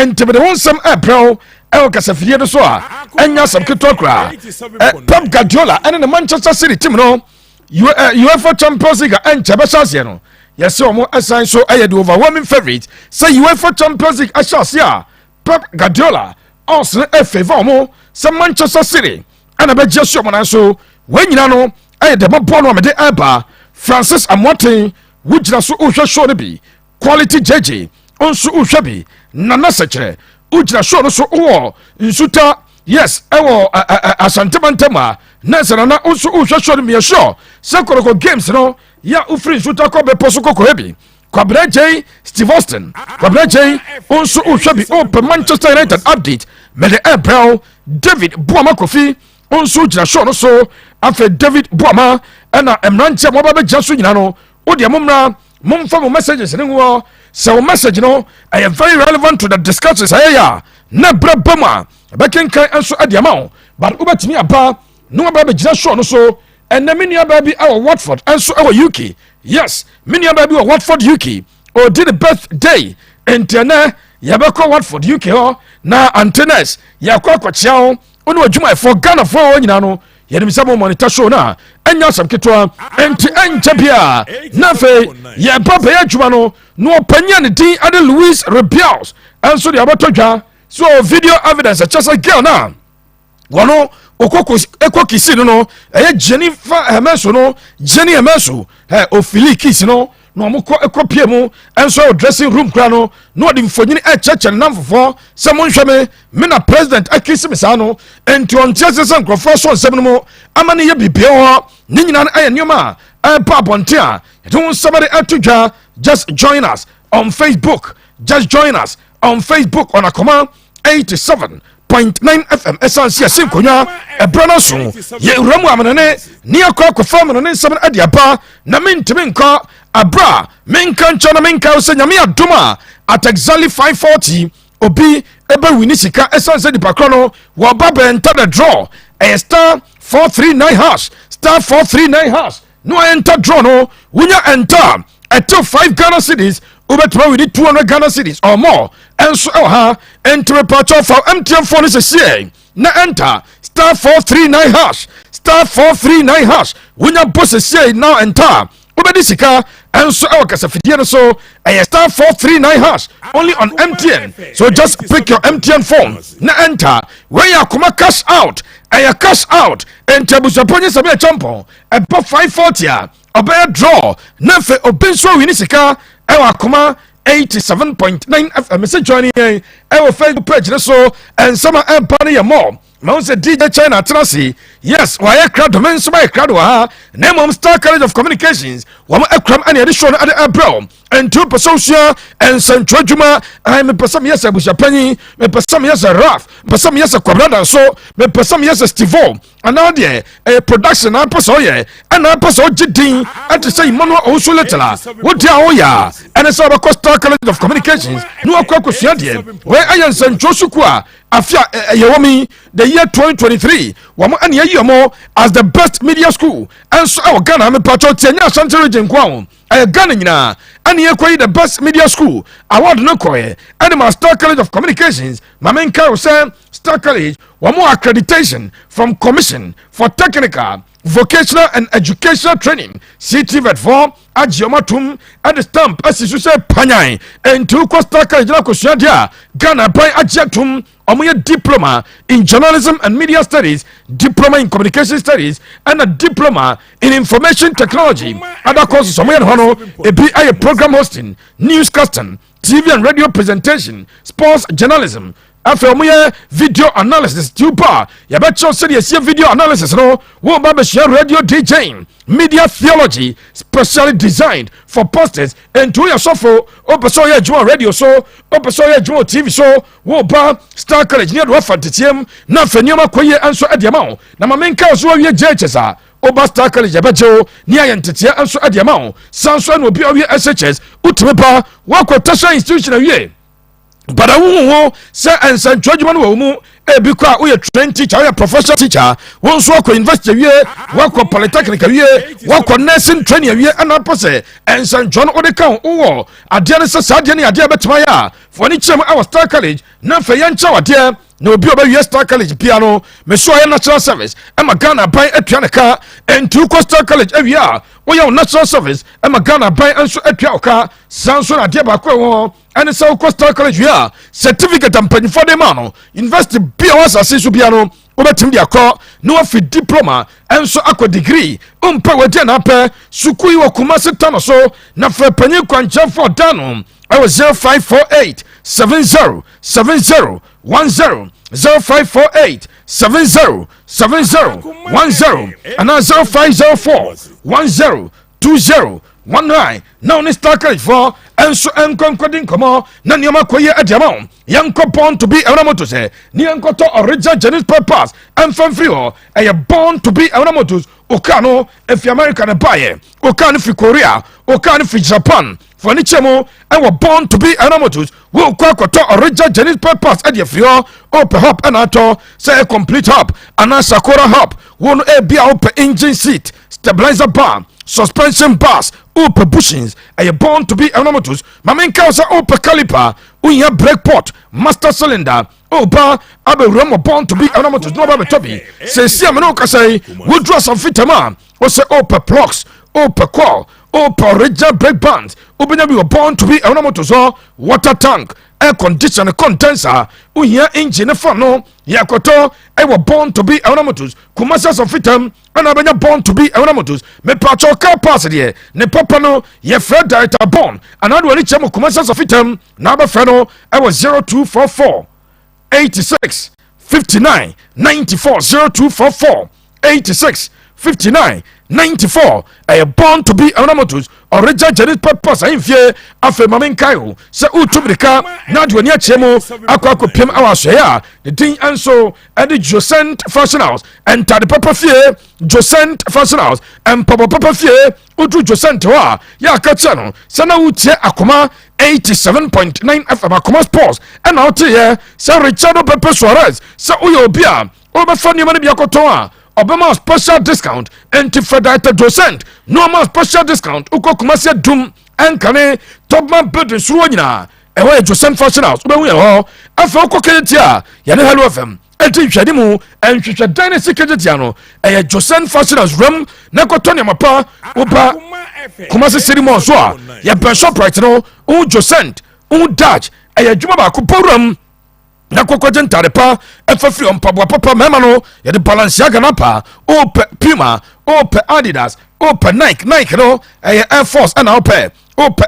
Nti mede wo nsɛm ɛbrɛ wo ɛwɔ kasafidie no so a, ɛnyɛ asɛm ketewa koraa. Pep Guardiola ɛne ne Manchester City team no, UEFA Champions League a ɛnkyɛ bɛhyɛ aseɛ no, yɛsɛ wɔn ɛsan so ɛyɛ the overwhelming favourite sɛ UEFA Champions League ahyɛ aseɛ a, Pep Guardiola ɔsene ɛfavour wɔn sɛ Manchester City ɛna bɛgye so wɔn nan so. Wɔn nyinaa no ɛyɛ dɛm bɔɔl no a mede ɛba. Francis Amoaten, wogyina so wohwɛ show no bi. Quality JJ nso wohwɛ bi. Nana Sɛkyerɛ, wogyina show no so, wowɔ Nsuta, yes, ɛwɔ Asantemantam a na sɛ Nana nso wohwɛ show no, meyɛ sure sɛ Kɔtɔkɔ games no yɛ a wofiri Nsuta kɔ bepɔ so kɔkɔhɛ bi. Kwabena Gyei, Steve Austin, Kwabena Gyei nso wohwɛ bi. Wopɛ Manchester United update, mede ɛbrɛw. David Boama Kofi nso gyina show no so. Afei David Boama ɛna mmeranteɛ a wɔba bɛgyina so nyina no, wodeɛ mommra, momfa mo messages ne ho sɛ wo message no ɛyɛ very relevant to the discussions ɛyɛ yɛ a na berɛ ba mu a ɛbɛkenkan nso ade ama wo. But wobɛtumi aba na waba bɛgyina show no so. Ɛnɛ me nuabaa bi ɛwɔ Watford nso ɛwɔ UK. Yes, me nuabaa bi wɔ Watford, UK, ɔdi ne birthday, nti ɛnɛ yɛbɛkɔ Watford, UK hɔ na antennes yɛkɔ akɔkyea wo, wo ne adwumayɛfoɔ Ghanafoɔ hɔ nyinaa no. Yɛnim sɛ mo monitor show no a, ɛnyɛ asɛm ketewa, nti ɛnkyɛ bia na afei yɛba bɛyɛ adwuma no na ɔpanyin a ne din ade Louis Rubiales ɛnso deɛ ɔbɛtɔ dwa so, video evidence ɛkyɛ sɛ girl no a wɔno ɔkɔ kiss no, ɛyɛ Jennifer Hermoso no. Jenny Hermoso ɛ ofili kiss no na ɔmo kɔ ɛkɔ pie mu ɛnso ɛwɔ dressing room kora no, na ɔde mfonyini ɛkyerɛkyerɛ ne nam fofoɔ sɛ monhwɛ me na president akiss me saa no. Nti ɔnte ase sɛ nkurɔfoɔ so nsɛm no mu ama ne yɛ bibie hɔ ne nyinaa no ɛyɛ nneɛma a ɛba abɔnten a yɛde ho nsɛm de ɛto dwa. Just join us on Facebook, just join us on Facebook on Akoma 87.9 FM. Ɛsan si ɛsi nkonnwa ɛbrɛ no so, yɛwura mu amenane ne yɛkɔ akɔfa amenane nsɛm no ade aba na mentumi nkɔ aberɛ a menka nkyɛn na menka sɛ Nyame adom a, at exactly 5:40 obi ɛbɛwi ne sika. Ɛsiane sɛ nipa korɔ no wɔba bɛnta the draw, ɛyɛ *439#, *439# na wɔyɛ draw no. Wonya ɛnta ɛtew 5 Ghana cedis, wobɛtumi awin 200 Ghana cedis or more ɛnso ɛwɔ ha. Ɛnti mepatwɛ, fa MTN phone no sɛsiɛ na enter *439#, *439#. Wonya bɔ sɛsiɛ now, enter, wobɛdi sika ɛnso ɛwɔ kasafidie no so. Ɛyɛ *439# only on MTN, so just pick your MTN phone na enter. Wɔyɛ Akoma cash out, ɛyɛ cash out. Nti abusuapɔ nye sɛbi ɛkyɛmpɔn ɛbɔ 5:40 a ɔbɛyɛ draw na afei obi nso awin sika ɛwɔ Akoma 87.9 FM. Sɛ join yɛn ɛwɔ Facebook page ne so. Ɛnsɛm a ɛmpa no yɛ mɔ ma wo sɛ DJ China atena ase. Yes, wɔayɛ krado, me nso mayɛ krado wɔ ha. Na mmom Star College of Communications wɔn akuram ɛne yɛde show no ɛde ɛbrɛ. Nti wopɛ sɛ wosua nsɛntwerɛ adwuma, ai, mepɛ sɛ meyɛ sɛ abusuapanyin, mepɛ sɛ meyɛ sɛ Raf, mepɛ sɛ meyɛ sɛ Kwabena Danso, mepɛ sɛ meyɛ sɛ Stevo, anaa deɛ ɛyɛ production na apɛ sɛ ɔyɛ ɛna apɛ sɛ ɔgye din ɛte sɛ Emmanuel Owusu Little, wodi a woyɛ a ɛne sɛ wobɛkɔ Star College of Communications ne wakɔ akɔsua deɛ. Wei ɛyɛ nsɛntwerɛ sukuu a afe a ɛyɛ wɔ mi, the year 2023, wɔn ɛne ayi wɔn as the best media school ɛnso ɛwɔ Ghana. Mepatwɛ tie, nyɛ Ashanti Region nko a ho, ɛyɛ Ghana nyinaa ɛne yɛkɔ yi the best media school award no kɔɛ ɛne ma Star College of Communications. Maame, nka wo sɛ Star College wɔn accreditation from Commission for Technical, Vocational and Educational Training, CTVET foɔ agye wɔn atum ɛde stamp asi so sɛ panyan. Nti wokɔ Star College na akosua deɛ a Ghana ban agye atum. Wɔn yɛ diploma in journalism and media studies, diploma in communication studies, ɛna diploma in information technology. Other courses wɔn yɛ no hɔ no ebi ayɛ program hosting, newscasting, TV and radio presentation, sports journalism. Afei wɔn yɛ video analysis tiw pa, yɛbɛkyerɛw sɛdeɛ ɛsie video analysis no. Wɔn ba bɛsua radio DJing, media theology specially designed for pastors. Nti woyɛ sɔfo, wopɛ sɛ ɔyɛ adwuma wɔ radio so, wopɛ sɛ ɔyɛ adwuma wɔ TV so, woba Star College ne yɛde wafa nteteam na afei nneɛma kɔ yie nso de ama wo. Na ma menka wo so, wawie JHS a, woba Star College, yɛbɛgye wo ne ayɛ nteteɛ nso de ama wo. San so ɛna obi a ɔwie SHS, wotumi ba, woakɔ tertiary institution awie. Bada wohu ho sɛ nsɛntwerɛ adwuma no wɔ wo mu. Ebi kɔ a, woyɛ trained teacher, woyɛ professional teacher, wo nso wakɔ university awie, wakɔ polytechnic awie, wakɔ nursing training awie, ɛna apɛ sɛ nsɛntwerɛ no wode ka ho. Wowɔ adeɛ no sɛ saa adeɛ no yɛ adeɛ a bɛtuma yɛ a, fo ani kyerɛ mu ɛwɔ Star College na afei yɛnkyerɛ adeɛ. Na obi a ɔbɛwie Star College bia no, meso ɔyɛ national service ɛma Ghana ban atua ne ka. Nti wokɔ Star College awie a, woyɛ wo national service ɛma Ghana ban nso atua wo ka. Saa nso na adeɛ baako ɛwɔ hɔ ɛne sɛ wokɔ Star College wie a, certificate a mpanyinfoɔ de ma no, university bia wɔ asase so bia no, wobɛtumi de akɔ na wafi diploma ɛnso akɔ degree. Wompɛ wadi anaapɛ sukuu yi wɔ Kumase Tano so, na frɛ panyin kwankyɛnfoɔ da no ɛwɔ 0548 70 70 10, 0548 70 70 10 anaa 0504 10 20 19, na wo ne Star College foɔ ɛnso ɛnkɔnkɔdi nkɔmmɔ na nneɛma kɔ yie adi ama wo. Yɛnkɔ Born to be Ɛwura Motors ɛ ne yɛnkɔtɔ original genuine spare parts ɛmfa mfiri hɔ. Ɛyɛ Born to be Ɛwura Motors. Okaa no efi America ne baayɛ, okaa no fi Korea, okaa no fi Japan. Fɔ ne kyɛ mu ɛwɔ Born to be Ɛwura Motors. Wokɔ akɔtɔ original genuine spare parts ɛde afiri hɔ. Wopɛ hub ɛna atɔ sɛ ɛyɛ complete hub anaa sakora hub wo no, ebi a wopɛ engine seat, stabilizer bar, suspension bars, wopɛ bushings, ɛyɛ Born to be Ɛwura Motors. Ma menka wo sɛ wopɛ caliper, wohia brake port, master cylinder, woba abɛwura mu Born to be Ɛwura Motors na wɔba bɛtɔ bi. Seesi a mene wo kasa yi, woduru Asafo a wo sɛ wopɛ plugs, wopɛ coil, wopɛ original brake band, wobɛnya bi wɔ Born to be Ɛwura Motors hɔ. Water tank, air condition condenser, wohia engine ne fa no, yɛkɔtɔ ɛwɔ Born to be Ɛwura Motors. Kumasi Asafo tam ɛna bɛnya Born to be Ɛwura Motors. Mepatwɛ car parts deɛ ne papa no, yɛfrɛ Director Born anaa de wɔne kyerɛ mu Kumasi Asafo tam na abɛfrɛ no ɛwɔ 0244 86 59 94, 0244 86 59 94. Ɛyɛ Born to be Ɛwura Motors, original genuine purpose ahemfie. Afei ma menkae o sɛ wotu mirika na de w'ani akyerɛ mu akɔ akɔpiem awɔ asɔeɛ a ne din nso ɛde Josent Fashion House, ntade papa fie. Josent Fashion House, mpabɔ papa fie. Wodu Josent hɔ a, yɛ aka kyerɛ no sɛ na wotie Akoma 87.9 FM, Akoma Sports, ɛna woteyɛ sɛ Richardo Pepe Suarez sɛ woyɛ obi a wobɛfa nneɛma no bi akɔtɔn a, ɔbɛma special discount. Nti fɛdaita Josent na ɔma special discount. Wokɔ Kumasi Adum ɛnkane Topman building soro nyinaa, ɛhɔ yɛ Josent Fashion House, wobɛhu yɛ hɔ. Afei wokɔ Kejetia a yɛne Hello FM ɛti nhwɛde mu nhwehwɛ dan ne si Kejetia no, ɛyɛ Josent Fashion House wuram na kɔtɔ nneɛma pa. Woba Kumasi City Mall so a, yɛbɛn Shoprite no, wohu Josent, wohu Dutch, ɛyɛ adwuma baako pɔ na kɔkɔgye ntade pa ɛfa firi mpaboa papa. Mmarima no yɛde Balenciaga na pa, wopɛ Puma, wopɛ Adidas, wopɛ Nike, Nike no ɛyɛ Air Force, ɛna wopɛ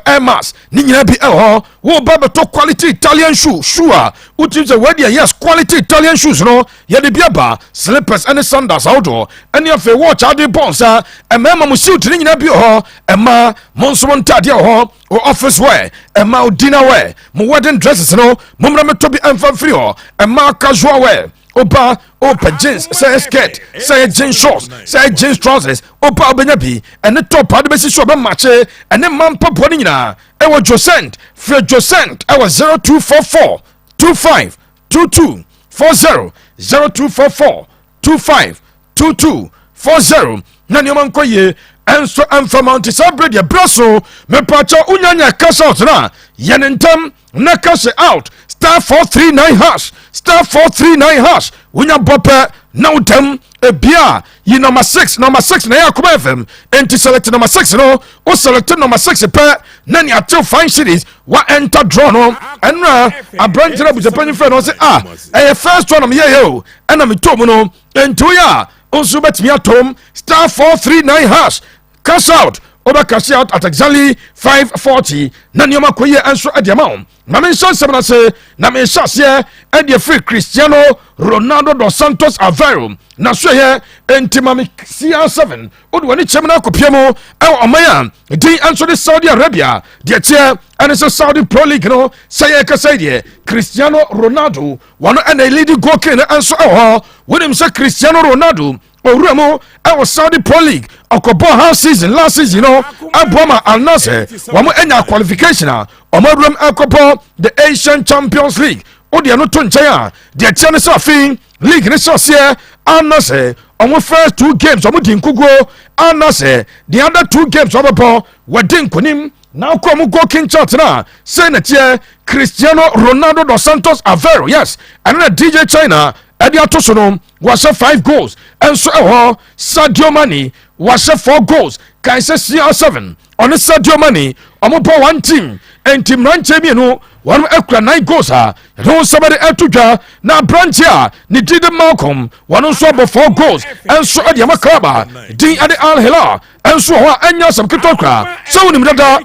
Air Max ne nyinaa bi ɛwɔ hɔ. Woba bɛtɔ quality Italian shoe, shoe a wotumi sɛ wɔadi, yes, quality Italian shoes no yɛde bi aba, slippers ɛne sandals ahodoɔ, ɛne afei watch ade bɔ nsa. Mmarima mo suit ne nyinaa bi wɔ hɔ. Ɛma mo nso mo ntadeɛ wɔ hɔ, o office wear, ɛma o dinner wear, mo wedding dresses no, mommra mɛtɔ bi ɛmfa mfiri hɔ. Ɛma casual wear, oba wopɛ jeans, sɛ yɛ skirt, sɛ yɛ jeans shorts, sɛ yɛ jeans trousers, oba wobɛnya bi, ɛne top ade bɛsi so ɔbɛmakye, ɛne mma mpaboa no nyinaa ɛwɔ Josent. Frɛ Josent ɛwɔ 0244 25 22 40, 0244 25 22 40, na nneɛma nkɔ yie ɛnso ɛmfa nti saa berɛ deɛ berɛ so mepakyɛ wonyanya cash out no a, yɛne ntam na cash out, *439#, *439#. Wonya bɔ pɛ na wotam ebia yi number 6, number 6 na ɛyɛ Akoma FM. Enti select number 6 no, wo select number 6 pɛ na ne atew 5 cedis wa enter draw no. Ɛno a aberante no abusuapanyin frɛ no ɔsɛ ah, ɛyɛ first one meyɛyɛ o, ɛna metɔ mu no. Enti woyɛ a nso bɛtumi atom *439#, cash out, wobɛ cash out at exactly 5:40 na nneɛma kɔ yie nso de ama wo. Ma menhyɛ nsɛm no ase na menhyɛ aseɛ ɛde afiri Cristiano Ronaldo dos Santos Aveiro na so ɛyɛ. Enti ma me CR7 wode w'ani kyɛm no akɔpia mu ɛwɔ ɔman a din nso de Saudi Arabia. Deɛ teɛ ɛne sɛ Saudi Pro League no, sɛ yɛkasa yi deɛ, Cristiano Ronaldo wɔno ɛna lead goal king no nso ɛwɔ hɔ. Wonim sɛ Cristiano Ronaldo Owura mu ɛwɔ Saudi Pro League, ɔkɔbɔ half season last season no, ɛboa ma Al Nassr wɔn anya qualification a wɔn awuram ɛkɔbɔ the Asian Champions League. Wodeɛ no to nkyɛn a, deɛ kyɛ no sɛ afei league ne hyɛ aseɛ, Al Nassr ɔmo first two games ɔmo di nkuguo. Al Nassr the other two games ɔbɛbɔ, wɔdi nkonim. Na akɔ ɔmo goal king chart na sɛ na teɛ, Cristiano Ronaldo dos Santos Aveiro, yes, ɛno na DJ China ɛde ato so no, wahyɛ five goals. Ɛnso ɛwɔ Sadio Mane, wahyɛ four goals. Kan sɛ CR7 ɔne Sadio Mane ɔmo bɔ one team, nti mmeranteɛ mmienu wɔn akura nine goals a yɛde wɔn nsa bɛde ɛto dwa. Na aberanteɛ a ne din de Malcolm, wɔn nso abɔ four goals ɛnso ɛde ama club a din ɛde Al Hilal. Ɛnso wɔ hɔ a ɛnyɛ asɛm ketewa koraa sɛ wonim dada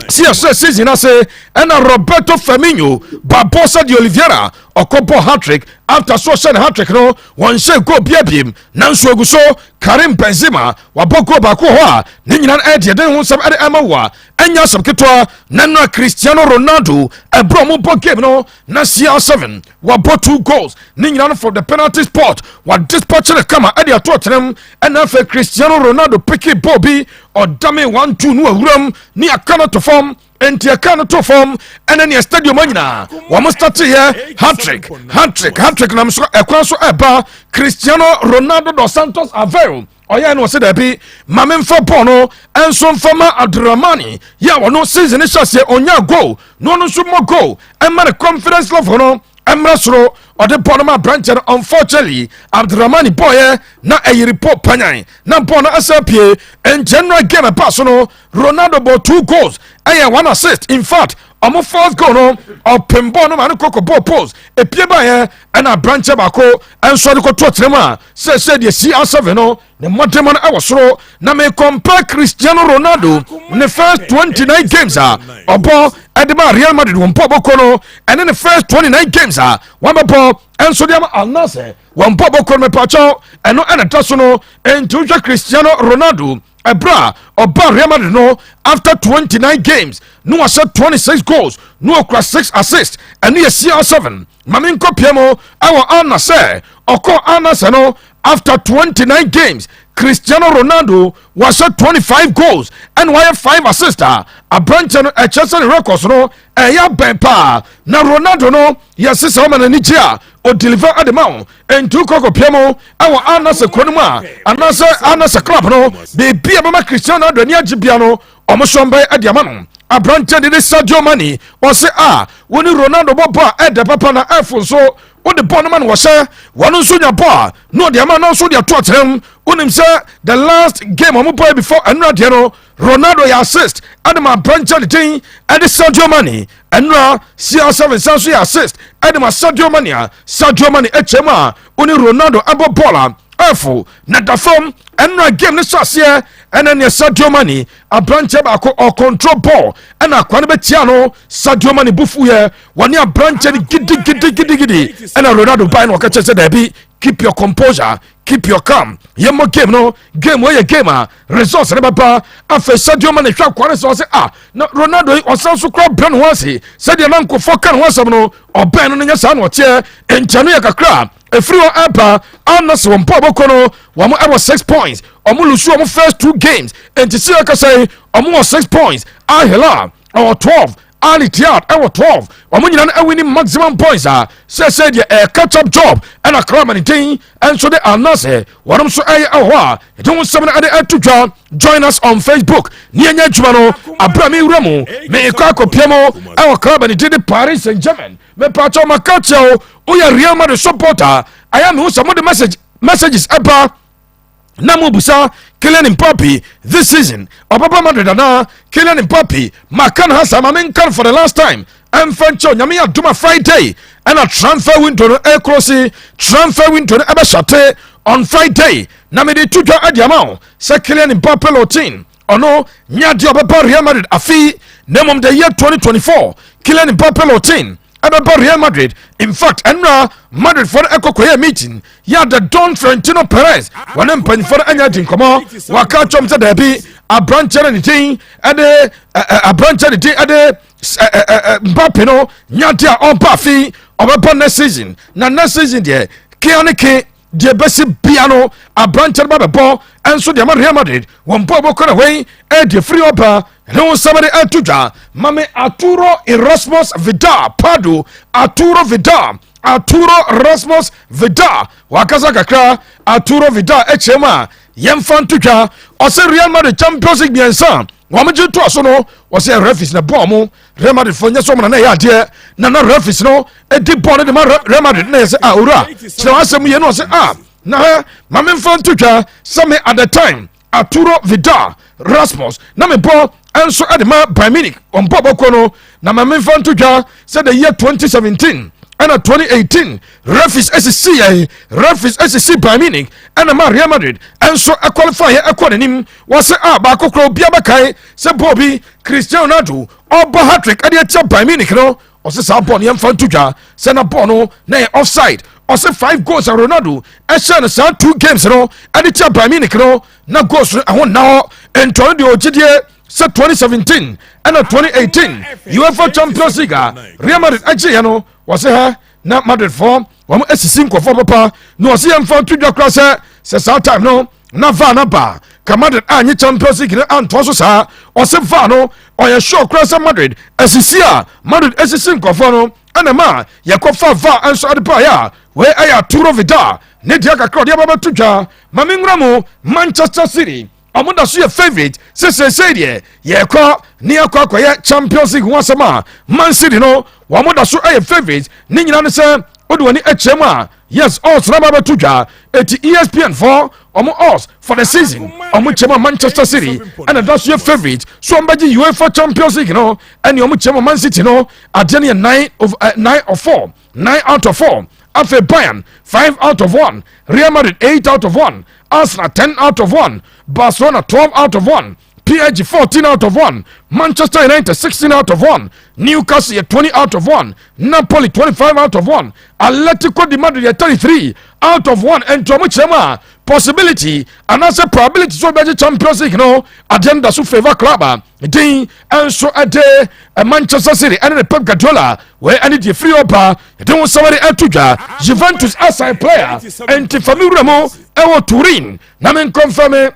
si ɛsɛ season ase. Ɛna Roberto Firmino Barbosa de Oliveira ɔkɔbɔ hat-trick. After so ɔhyɛ ne hat-trick no, wɔn hyɛ goal bia biem, nanso egu so. Karim Benzema wabɔ goal baako wɔ hɔ a ne nyinaa ɛde ɛde ho nsɛm ɛde ɛma wo a ɛnyɛ asɛm ketewa. Na nua Cristiano Ronaldo, ɛbrɛ ɔmo bɔ game no na CR7 wabɔ two goals, ne nyinaa no from the penalty spot, wa dispatch ne kama ɛde ato ɔtɛnɛm. Ɛna afei Cristiano Ronaldo pick ball bi, ɔdame 1-2 no awuram ne aka no to fam. Nti ɛka no to fam, ɛne neɛ stadium nyinaa wɔn starteyɛ hat-trick, hat-trick, hat-trick nam so ɛkwan so ɛba. Cristiano Ronaldo dos Santos Aveiro ɔyɛ no, ɔsɛ daabi, maame nfa bɔɔl no ɛnso nfa ma Abdulrahmani yɛ a wɔno season hyɛ aseɛ ɔnya goal na ɔno nso mmɔ goal ɛma ne confidence level no ɛmmerɛ soro. Ɔde bɔɔl no ma aberanteɛ no. Unfortunately, Abdulrahmani bɔɔyɛ na ɛyere bɔ panyan na bɔɔl no ɛsɛ pie. Nkyɛn game ɛba so no, Ronaldo bɔ two goals, ɛyɛ one assist. In fact, ɔmo fourth goal no, ɔpem bɔɔl no ma ne kɔkɔ bɔɔl post epie baayɛ, ɛna aberanteɛ baako ɛnso de kɔto ɔtena mu a sɛ deɛ CR7 no ne mmɔdemmɔ no ɛwɔ soro. Na me compare Cristiano Ronaldo ne first 29 games a ɔbɔ ɛde ma Real Madrid wɔn mpɔ bɔkɔ no, ɛne ne first 29 games a wɔbɛbɔ ɛnso de ama Al Nassr wɔn mpɔ bɔkɔ no, mepatwɛw, ɛno ɛna da so no. Nti wohwɛ Cristiano Ronaldo, ɛberɛ a ɔba Real Madrid no, after 29 games na wahyɛ 26 goals na ɔkura 6 assists. Ɛno yɛ CR7. Ma menkɔ pia mu ɛwɔ Al Nassr. Ɔkɔ Al Nassr no, after 29 games, Cristiano Ronaldo wahyɛ 25 goals ɛna wayɛ 5 assists a aberanteɛ no ɛkyerɛ sɛ ne records no ɛyɛ abɛn paa. Na Ronaldo no, yɛse sɛ ɔma n'ani gye a, ɔdeliver ade ma wo. Nti wokɔ kɔpia mu ɛwɔ Al Nassr kuro no mu a, anaasɛ Al Nassr club no, biribi a bɛma Cristiano Ronaldo ani agye bia no, ɔmo so mbɛyɛ ade ama no. Aberanteɛ de ne Sadio Mane, ɔse a wɔne Ronaldo bɔ bɔ a ɛda papa na ɛfo nso wode bɔ no ma no, wɔhyɛ wɔno nso nya bɔ a na ɔde ama no nso de ato akyerɛm. Wonim sɛ the last game ɔmo bɔɛ before ɛnora deɛ no, Ronaldo yɛ assist ɛde ma aberanteɛ de din ɛde Sadio Mane. Ɛnora CR7 san so yɛ assist ɛde ma Sadio Mane a Sadio Mane akyɛ mu a wone Ronaldo ɛbɔ bɔɔl a ɛfo na da fam. Ɛnora game no hyɛ aseɛ, ɛna neɛ Sadio Mane, aberanteɛ baako ɔcontrol ball, ɛna akwa no bɛtia no. Sadio Mane bufuyɛ, wɔne aberanteɛ no gidigidigidigidi, ɛna Ronaldo bae na ɔka kyerɛ sɛ daabi, keep your composure, keep your calm, yɛmmɔ game no. Game wɔ yɛ game a results ne bɛba. Afei Sadio Mane hwɛ akwa no sɛ ɔsɛ ah, na Ronaldo yi ɔsan so kora brɛ ne ho ase sɛdeɛ na nkɔfoɔ ka ne ho asɛm no, ɔbɛn no no nyɛ saa na ɔteɛ. Nkyɛn no yɛ kakra ɛfiri hɔ ɛba. Ana sɛ wɔn mpɔ bɔkɔ no, wɔn ɛwɔ 6 points. Wɔn lose wɔn first two games, nti si ɛkasa yi wɔn wɔ 6 points. Al Hilal ɛwɔ 12, Al Ittihad ɛwɔ 12. Wɔn nyinaa no ɛwin maximum points a sɛsɛ deɛ ɛyɛ catch up job. Ɛna krama ne din ɛnso de Al Nassr wɔn nso ɛyɛ ɛwɔ hɔ a yɛde ho nsɛm no ɛde ɛto dwa. Join us on Facebook ne yɛnyɛ adwuma no. Abira mi wura mu, mekɔ akɔpia mu ɛwɔ krama ne din de Paris Saint Germain. Mepatwa maka kyerɛw, woyɛ Real Madrid supporter, ayɛ mehu sɛ mode messages ɛba na mo busa Kylian Mbappe, this season ɔbɛba Madrid anaa? Kylian Mbappe, maka no ha saa, ma menka no for the last time. Ɛmfa nkyɛw, Nyame yɛ adoma, Friday ɛna transfer window no ɛclose. Transfer window no ɛbɛhyɛte on Friday, na mede to dwa ade ama wo sɛ Kylian Mbappe Lottin, ɔno nyɛ adeɛ ɔbɛba Real Madrid afei, na mmom the year 2024 Kylian Mbappe Lottin ɛbɛba Real Madrid. In fact, ɛnora Madrid foɔ no ɛkɔ kɔyɛ meeting yɛ the Don Florentino Perez, wɔne mpanyinfoɔ no anya di nkɔmɔ. Waka kyɛm sɛ daabi, aberanteɛ no ne din ɛde aberanteɛ ne din ɛde Mbappe no nyade a ɔba afei, ɔbɛba next season. Na next season deɛ, kea ne ke. Deɛ bɛsi bia no, aberanteɛ no ba bɛbɔ ɛnso deɛ ma Real Madrid wɔn bɔ bɔkɔ na wei ɛdeɛ firi ɔba ne ho nsɛm de ɛto dwa. Mame Arturo Erasmus Vidal Pardo, Arturo Vidal, Arturo Rasmus Vidal wakasa kakra. Arturo Vidal akyerɛ mu a yɛmfa nto dwa, ɔsɛ Real Madrid Champions League mmiɛnsa wɔn gye to so no, wɔsɛ referees na bɔɔl mo Real Madrid fo nyɛ sɛ ɔmo na na ɛyɛ adeɛ na referees no edi bɔɔl no de ma Real Madrid. Na yɛ sɛ, ah, owura, kyerɛ wɔn asɛm yie no. Ɔsɛ, ah, na ha maame nfa nto dwa sɛ me at the time, Arturo Vidal Rasmus, na me bɔ nso ɛde ma Bayern Munich wɔn bɔ bɔkɔ no, na maame nfa nto dwa sɛ the year 2017 ɛna 2018 referees esisi yɛn, referees esisi Bayern Munich ɛna ma Real Madrid ɛnso ɛqualify yɛ ɛkɔ n'anim. Wɔsɛ a baako kora obiara bɛkae sɛ bɔɔl bi Cristiano Ronaldo ɔbɔ hat-trick ɛde atia Bayern Munich no, ɔsɛ saa bɔɔl no yɛmfa nto dwa sɛ na bɔɔl no na yɛ offside. Ɔsɛ five goals a Ronaldo ɛhyɛ no saa two games no ɛde tia Bayern Munich no, na goals no ɛho nna hɔ. Ntɔno deɛ ɔgyidie sɛ 2017 ɛna 2018 UEFA Champions League a Real Madrid agyeeɛ no, wɔsɛ ha na Madrid foɔ wɔn asisi nkɔfoɔ papa. Na ɔsɛ yɛmfa nto dwa kora sɛ saa time no na VAR na ba ka Madrid anye Champions League no antoa so saa. Ɔsɛ VAR no, ɔyɛ sure kora sɛ Madrid asisi a Madrid asisi nkɔfoɔ no ɛna ma yɛkɔfa VAR nso ade baeɛ a wei ɛyɛ Arturo Vidal ne deɛ kakra ɔde aba bɛto dwa. Ma menwura mu, Manchester City ɔmo da so yɛ favourite sɛ seesei deɛ yɛkɔ ne yɛkɔ akɔyɛ Champions League ho asɛm a, Man City no wɔn da so yɛ favourite. Ne nyinaa ne sɛ wode w'ani akyerɛ mu a, yes, odds na ba bɛto dwa. Eti ESPN fɔ ɔmo odds for the season, ɔmo kyerɛ mu a, Manchester City ɛna da so yɛ favourite so ɔmo bɛgye UEFA Champions League no. Ɛne ɔmo kyerɛ mu a, Man City no adeɛ no yɛ 9 of 9 of 4, 9 out of 4. Afei Bayern 5 out of 1, Real Madrid 8 out of 1, Arsenal 10 out of 1, Barcelona 12 out of 1, PSG 14 out of 1, Manchester United 16 out of 1, Newcastle yɛ 20 out of 1, Napoli 25 out of 1, Atletico de Madrid yɛ 33 out of 1. Nti ɔmo kyerɛ mu a, possibility anaasɛ probability sɛ ɔbɛgye Champions League no, adeɛ no da so favour club a din nso ɛde Manchester City ɛne ne Pep Guardiola. Wei ɛne deɛ firi ɔba yɛde ho sɛwɛre ɛto dwa. Juventus asan player, nti fami wura mu ɛwɔ Turin na menkɔmfɛ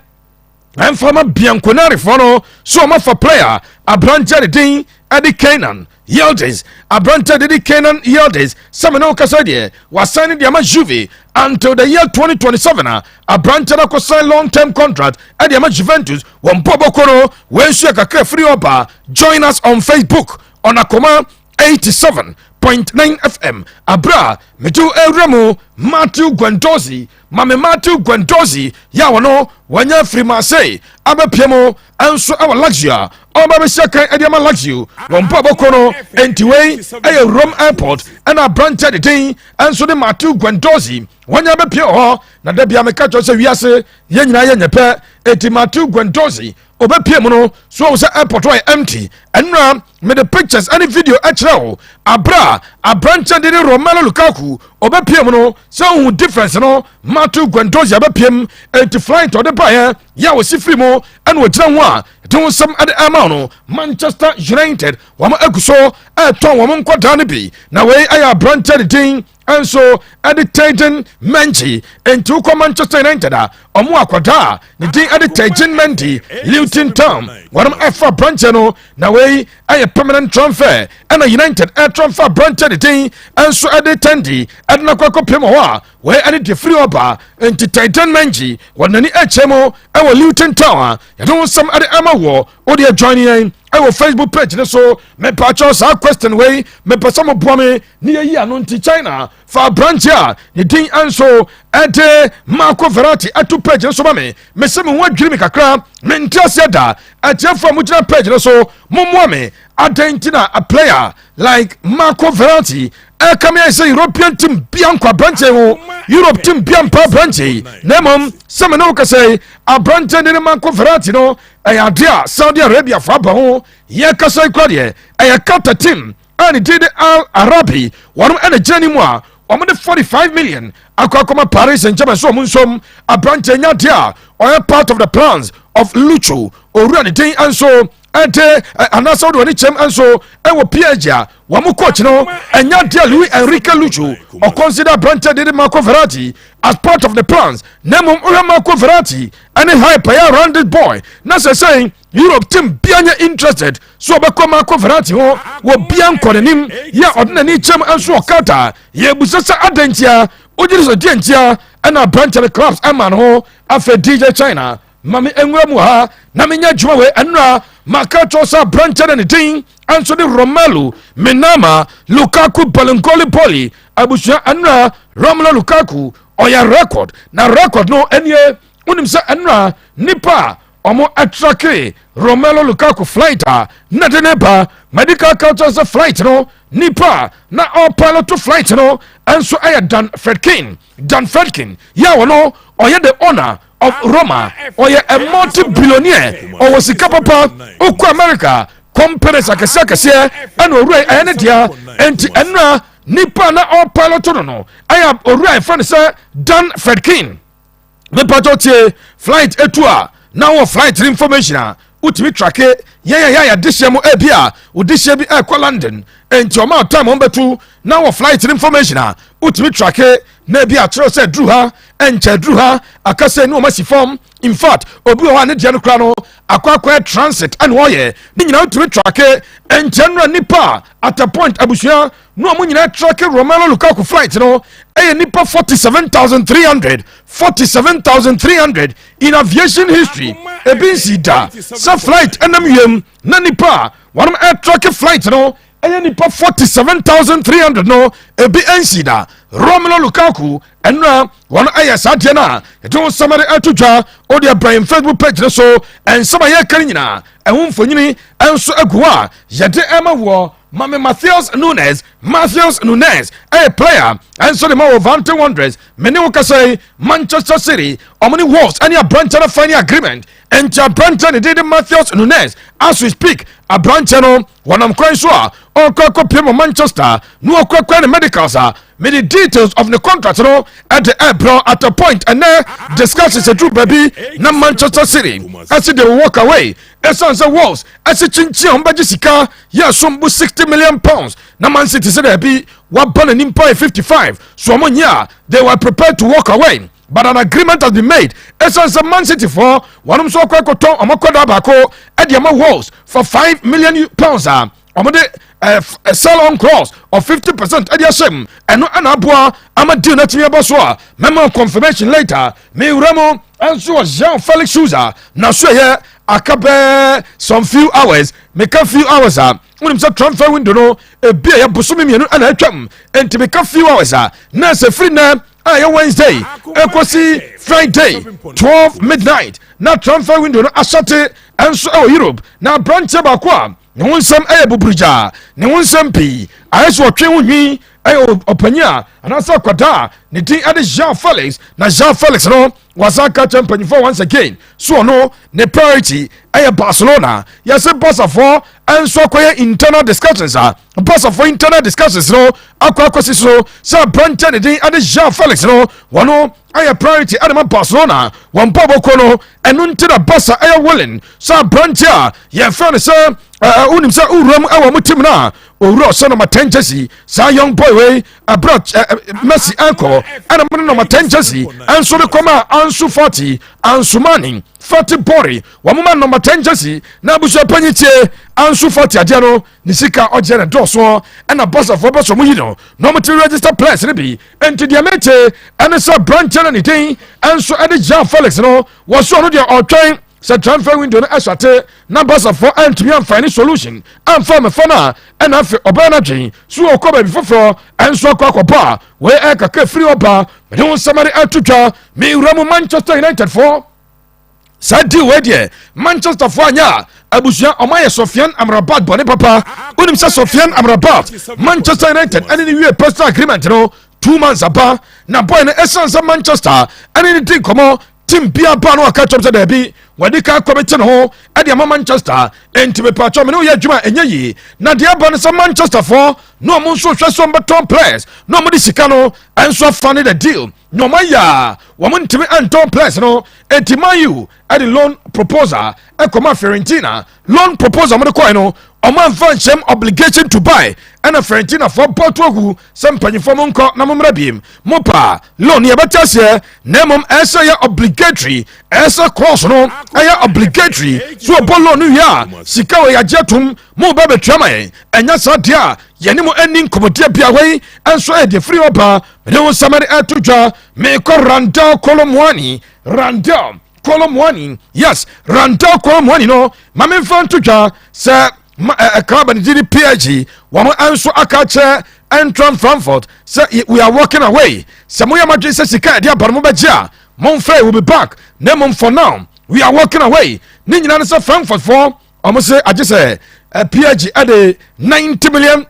ɛmfama Bianconerifoɔ no so ɔmafa player aberanteɛ de din ɛde Kenan Yildiz. Aberanteɛ de de Kenan Yildiz, sɛ me ne wo kasa deɛ, wasan ne deɛ ama Juve until the year 2027 a aberanteɛ no akɔsan long term contract ɛde ama Juventus wɔn bɔ bɔkɔ no. Wɔn nso yɛ kakra firi ɔba. Join us on Facebook on Akoma 87.9 FM. Abra mede awura mu, Matthew Guendouzi, mame Matthew Guendouzi yɛ a wɔno wɔanya firi Marseille abɛpie mu nso ɛwɔ Lazio, ɔba bɛhyia kan ɛde ama Lazio wɔn mpo abɔkɔ no. Enti wei ɛyɛ Rome airport ɛna aberanteɛ deden nso de Matthew Guendouzi wɔnya bɛpie wɔ hɔ. Na da bia meka kyerɛ sɛ wiase yɛn nyinaa yɛ nyɛ pɛ. Enti Matthew Guendouzi obɛpie mu no so wɔn sɛ airport hɔ yɛ empty. Ɛnura mede pictures ɛne video ɛkyerɛ wo abra aberanteɛ de ne Romelu Lukaku ɔbɛpie mu no sɛ ohun difference no. Matthew Guendouzi abɛpie mu, enti flight ɔde baeɛ yɛ a wɔsi firi mu ɛna ɔgyina ho a de ho nsɛm ɛde ɛma no. Manchester United wɔn agu so ɛretɔn wɔn nkɔdaa no bi, na wei ɛyɛ aberanteɛ de din nso ɛde Teden Mengi. Enti wokɔ Manchester United a, ɔmo akwadaa a ne din ɛde Teden Mengi, Luton Town wɔn ɛfa aberanteɛ no, na wei ɛyɛ permanent transfer. Ɛna United ɛtransfer aberanteɛ de din nso ɛde Tendi ɛde no akɔ akɔpem hɔ a wei ɛne deɛ firi ɔba. Nti Teden Mengi wɔn n'ani ɛkyɛ mu ɛwɔ Luton Town a yɛde ho nsɛm ɛde ɛma wɔ. Wode join yɛn ɛwɔ Facebook page ne so. Mepaakyɛw, saa question wei mepɛ sɛ moboa me ne yɛyi ano. Nti China fa aberante a ne din nso ɛde Marco Verratti ato page no so ma me. Mesɛ me ho adwiri me kakra, mente aseɛ da. Atiefo a mogyina page no so, mommoa me. Adɛn nti na a player like Marco Verratti ɛka me ayɛ sɛ European team bia nkɔ aberante ho, Europe team bia mpa aberante? Na mmom sɛ me ne wo kasa, aberante de ne Marco Verratti no ɛyɛ ade a Saudi Arabia fa aba ho. Yɛkasa yi kora deɛ, ɛyɛ Qatar team a ne din de Al Arabi wɔnom ɛna gyina ne mu a wɔn de 45 million akɔ akɔma Paris Saint-Germain so wɔn nsom aberante nya deɛ a ɔyɛ part of the plans of Lucho owura ne din nso. Ɛde anaasɛ wode w'ani kyɛm nso ɛwɔ PSG a, wɔn coach no ɛnya deɛ Luis Enrique Lucho ɔconsider aberanteɛ de Marco Verratti as part of the plans. Na mmom wohwɛ Marco Verratti ɛne hype ɛyɛ around this boy na sɛ sɛn Europe team bia nyɛ interested so ɔbɛkɔ Marco Verratti ho wɔ bia nkɔ n'anim yɛ ɔde n'ani kyɛm nso wɔ Qatar. Yɛbusa sɛ adantia wogyere sɛ deɛ ntia ɛna aberanteɛ no clubs ɛma no ho. Afei DJ China, ma me nwura mu ha na menyɛ adwuma wei. Ɛnora maka kyerɛ sɛ aberanteɛ no ne din ɛnso de Romelu Minama Lukaku Bolingoli Boli. Abusua, ɛnora Romelu Lukaku ɔyɛ record, na record no ɛnie. Wonim sɛ ɛnora nipa a ɔmo ɛtrack Romelu Lukaku flight a na de ne ba medical culture sɛ flight no, nipa a na ɔpilot flight no ɛnso ɛyɛ Dan Fredkin. Dan Fredkin yɛ wɔ no, ɔyɛ the owner of Roma, ɔyɛ a multi billionaire, ɔwɔ sika papa. Okɔ America, companies akɛseɛ akɛseɛ ɛna owura yi ɛyɛ ne dea. Nti ɛnura nipa na ɔpilot no ɛyɛ owura yɛfrɛ no sɛ Dan Fredkin. Mepatɔ tie, flight etu a na wɔ flight information a wotumi track yɛn yɛn yɛ adehyɛ mu. Ebi a odehyɛ bi ɛkɔ London, nti ɔmo a time wɔn bɛtu na wɔ flight information a wotumi track na ebi akyerɛw sɛ duru ha, ɛnkyɛ duru ha, akasa ni wɔn asi fam. In fact, obi wɔ hɔ a ne deɛ no kora no akɔ akɔyɛ transit ɛna ɔyɛ ne nyinaa wotumi track. Nkyɛn nura nipa at a point, abusua, na wɔn nyinaa track Romelu Lukaku flight no ɛyɛ nipa 47,300, 47,300. In aviation history, ebi nsi da sɛ flight ɛnam wiem na nipa a wɔn ɛtrack flight no ɛyɛ nipa 47,300 no, ebi nsi da. Romelu Lukaku ɛnura wɔn ɛyɛ saa deɛ no a yɛde wɔn nsɛm de ato dwa. Ɔde Abraham Facebook page no so, nsɛm a yɛka no nyinaa ɛho mfonyini nso agu hɔ a yɛde ɛma wɔ. Mame Matheus Nunes, Matheus Nunes ɛyɛ player ɛnso de ma wɔ Wolverhampton Wanderers. Mene wo kasa yi, Manchester City ɔmo ne Wolves ɛne aberanteɛ no final agreement. Nti aberanteɛ ne de Matheus Nunes, as we speak, aberanteɛ no wɔnam kwan so a ɔrekɔ akɔpie mu Manchester na ɔkɔkɔ ne medicals a mede details of the contract no ɛde ɛbrɛ. At a point, ɛnɛ discussions aduru baabi na Manchester City ɛsi de walk away ɛsiane sɛ Wolves ɛsi kyinkyin a wɔbɛgye sika yɛ som bo £60 million, na Man City sɛ daabi, waba n'anim pa yɛ 55 so wɔn nyɛ a they were prepared to walk away, but an agreement has been made ɛsiane sɛ Man City foɔ wɔn nso akɔ akɔtɔn wɔn akɔda baako ɛde ama Wolves for £5 million a wɔn de sell on clause of 50% ɛde ahyɛ mu. Ɛno ɛna aboa ama deal n'atumi aba so a mɛma confirmation later. Mewura mu ɛnso wɔ Jean Felix Souza na so ɛyɛ aka bɛɛ some few hours. Meka few hours a, wonim sɛ transfer window no ebi a yɛ bosome 2 ɛna atwam. Nti meka few hours a, na sɛ firi nɛ a ɛyɛ Wednesday ɛkɔsi Friday 12 midnight na transfer window no ahyɛte ɛnso ɛwɔ Europe. Na aberanteɛ baako a ne ho nsɛm ɛyɛ buburugyaa, ne ho nsɛm pii ayɛ sɛ ɔtwe ho nwi, ɛyɛ ɔpanyin a anaasɛ akwadaa a ne din ɛde Jean Felix. Na Jean Felix no wasan ka kyerɛ mpanyinfoɔ once again so ɔno ne priority ɛyɛ Barcelona. Yɛsɛ Barcafoɔ ɛnso akɔyɛ internal discussions a Barcafoɔ internal discussions no akɔ akɔsi so sɛ aberanteɛ ne din ɛde Jean Felix no, wɔno ɛyɛ priority ɛde ma Barcelona wɔn bɔ bɔkɔ no. Ɛno nti na Barca ɛyɛ willing sɛ aberanteɛ a yɛfrɛ no sɛ wonim sɛ wowura mu ɛwɔ mo team no a owura ɔhyɛ number 10 jersey, saa young boy wei, ɛberɛ Messi ɛkɔ ɛna mo ne number 10 jersey ɛnso de kɔma Ansu Fati, Ansumani Fati Bori, wɔn ma number 10 jersey. Na abusua panyin, tie, Ansu Fati adeɛ no ne sika ɔgye ne dɔɔso, ɛna Barcafoɔ bɛ sɔ mo yi no na wɔn ti register players no bi. Nti deɛ mete ɛne sɛ aberanteɛ no ne din ɛnso ɛde Jean Felix no, wɔso ɔno deɛ ɔtwɛn sɛ transfer window no ɛhyɛte na Barcafoɔ ɛntumi amfa ne solution amfa mɛfa no a, ɛna afei ɔbɛn no adwen so ɔkɔ baabi foforɔ ɛnso akɔ akɔbɔ a wei ɛkaka firi ɔba. Mede wo nsɛm de ato dwa. Mewura mu, Manchester United foɔ saa deal wei deɛ, Manchester foɔ anyɛ a, abusua, ɔmo ayɛ Sofian Amrabat bɔne papa. Wonim sɛ Sofian Amrabat, Manchester United ɛne ne wie personal agreement no 2 months aba, na boy no ɛsiane sɛ Manchester ɛne ne di nkɔmmɔ. Team bia ba no aka kyerɛm sɛ daabi, wɔde ka kɔmete ne ho ɛde ama Manchester, enti mepatwɔ me ne woyɛ adwuma ɛnyɛ yie. Na deɛ ɛba no sɛ Manchester foɔ na ɔmo nso hwɛ so ɔmbɛtɔn players na ɔmo de sika no ɛnso afa ne the deal na ɔmo ayɛ a wɔn ntumi ɛntɔn players no. Enti Man U ɛde loan proposal ɛkɔma Fiorentina. Loan proposal mo de kɔɛ no, ɔmo amfa nhyɛm obligation to buy, ɛna Fiorentina foɔ bɔ to agu sɛ mpanyinfoɔ mo nkɔ na mo mmra biem. Mo pa loan yɛbɛte aseɛ, na mmom ɛsɛ yɛ obligatory, ɛsɛ clause no ɛyɛ obligatory so ɔbɔ loan no wie a, sika wɔ yɛagye atom, mo ba bɛtua ma yɛn. Ɛnyɛ saa deɛ a, yɛne mo ani nkɔmmɔdeɛ bia. Wei ɛnso ɛyɛ deɛ firi ɔba mede wo nsɛm de ɛto dwa. Mekɔ Randal Kolo Muani. Randal Kolo Muani, yes, Randal Kolo Muani no, ma memfa nto dwa sɛ club no di PSG, wɔn nso aka kyerɛ Eintracht Frankfurt sɛ we are walking away. Sɛ moyɛ madwene sɛ sika ɛde aba no mobɛgye a, momfrɛ, will be back, na mmom for now we are walking away. Ne nyinaa no sɛ Frankfurt foɔ ɔmo sɛ agye sɛ PSG ɛde €90 million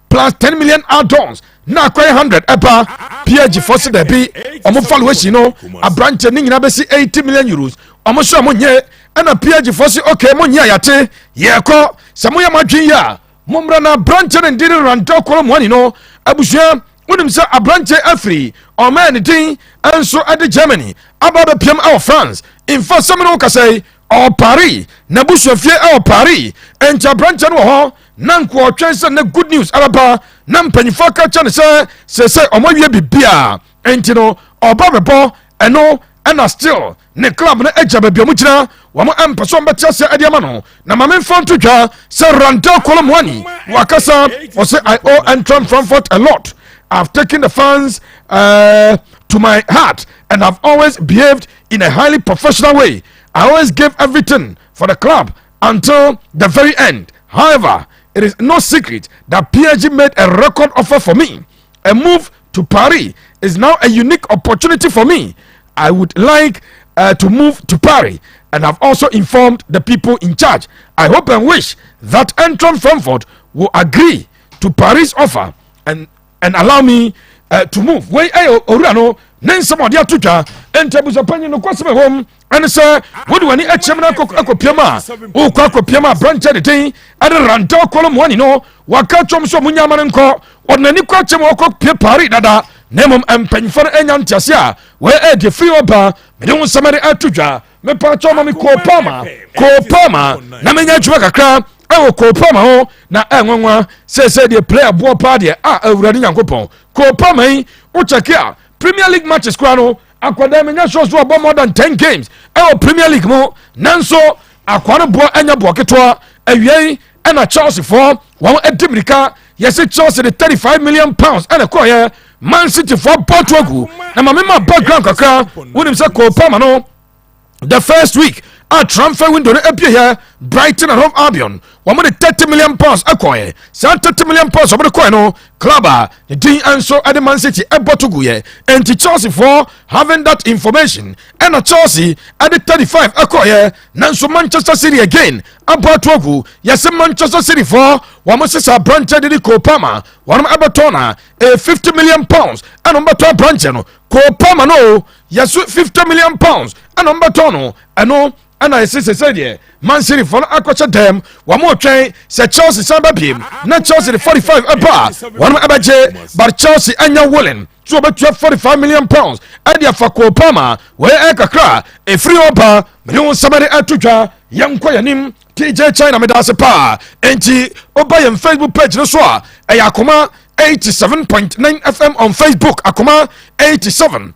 plus 10 million add-ons na akɔyɛ 100 ɛba. PSG fɔ sɛ daabi, ɔmo valuation no aberanteɛ ne nyinaa bɛsi €80 million. Ɔmo sɛ ɔmo nyɛ, ɛna PSG fɔ sɛ okay, mo nyɛ ayate, yɛkɔ. Sɛ moyɛ mo adwene yi a, mommra. Na aberanteɛ no ndi ne Randal Kolo Muani no, abusua, wonim sɛ aberanteɛ afiri ɔmaa ne din nso de Germany aba bɛpiam ɛwɔ France. Mfa sɛm no wo kasa yi, ɔwɔ Paris, n'abusuafie ɛwɔ Paris. Enti aberanteɛ no wɔ hɔ na nkoɔtwɛn sɛ ne good news ɛbɛba na mpanyinfoɔ ka kyɛ no sɛ sɛsɛ ɔmo awie bibia, enti no ɔba bɛbɔ ɛno. Ɛna still ne club no agya baabi a ɔmo gyina, wɔn mpɛ sɛ ɔmbɛte aseɛ ɛde ama no. Na maame nfa nto dwa sɛ Randal Kolo Muani wakasa, ɔsɛ, "I owe Eintracht Frankfurt a lot. I've taken the fans to my heart and I've always behaved in a highly professional way. I always gave everything for the club until the very end. However, it is no secret that PSG made a record offer for me. A move to Paris is now a unique opportunity for me. I would like to move to Paris and I've also informed the people in charge. I hope and wish that Eintracht Frankfurt will agree to Paris offer and allow me to move." Wei ɛyɛ owura no ne nsɛm a ɔde ato dwa. Nti abusuapanyin no kɔsɛm ɛwɔ mu ɛne sɛ wode w'ani akyɛm no akɔpiam a wokɔ akɔpiam a, aberanteɛ de den ɛde Randal Kolo Muani no, waka twɔm sɛ ɔmo nyama no nkɔ. Ɔde n'ani kɔ akyɛm a ɔkɔ pie Paris dada, na mmom mpanyinfoɔ no anya ntease a wɔyɛ ɛdeɛ firi ɔba. Mede ho nsɛm de ato dwa. Mepa kyɛw ma me Cole Palmer, Cole Palmer, na menya adwuma kakra ɛwɔ Cole Palmer ho. Na ɛnwanwa sɛsɛ deɛ player boɔ paa deɛ a, Awurade Nyankopɔn, Cole Palmer yi, wokyɛke a Premier League matches koraa no, akwadaa menya sure so ɔbɔ more than 10 games ɛwɔ Premier League mu, nanso akwa no boɔ ɛnyɛ boɔ ketewa. Awia yi ɛna Chelsea foɔ wɔn adi mirika, yɛsɛ Chelsea de £35 million ɛna kɔɔyɛ. Man City foɔ bɔ to agu. Na maame ma background kakra, wonim sɛ Cole Palmer no, the first week a transfer window no apue yɛ, Brighton and Hove Albion wɔn de £30 million ɛkɔɛ. Saa £30 million wɔn de kɔɛ no, club a ne din nso ɛde Man City ɛbɔ to gu yɛ. Nti Chelsea foɔ having that information, ɛna Chelsea ɛde 35 ɛkɔɛ. Nanso Manchester City again abɔ ato agu. Yɛsɛ Manchester City foɔ wɔn sisa aberanteɛ de de Cole Palmer, wɔn ɛbɛtɔn na ɛyɛ £50 million ɛna wɔn bɛtɔn aberanteɛ no, Cole Palmer no. Yɛso £50 million ɛna wɔn bɛtɔn no. Ɛno ɛna yɛsɛ sɛ deɛ Man City foɔ no akɔhyɛ dɛm, wɔn mo twɛn sɛ Chelsea san bɛ biem na Chelsea de 45 ɛba a, wɔn ɛbɛgye. But Chelsea ɛnyɛ willing so wɔbɛtua £45 million ɛde afa Cole Palmer. Wɔyɛ ɛyɛ kakra efiri hɔ ba. Mene wɔn nsɛm de ɛto dwa. Yɛnkɔ yɛn TJ China, meda ase paa. Enti woba yɛn Facebook page no so a, ɛyɛ Akoma 87.9 FM on Facebook, Akoma 87.9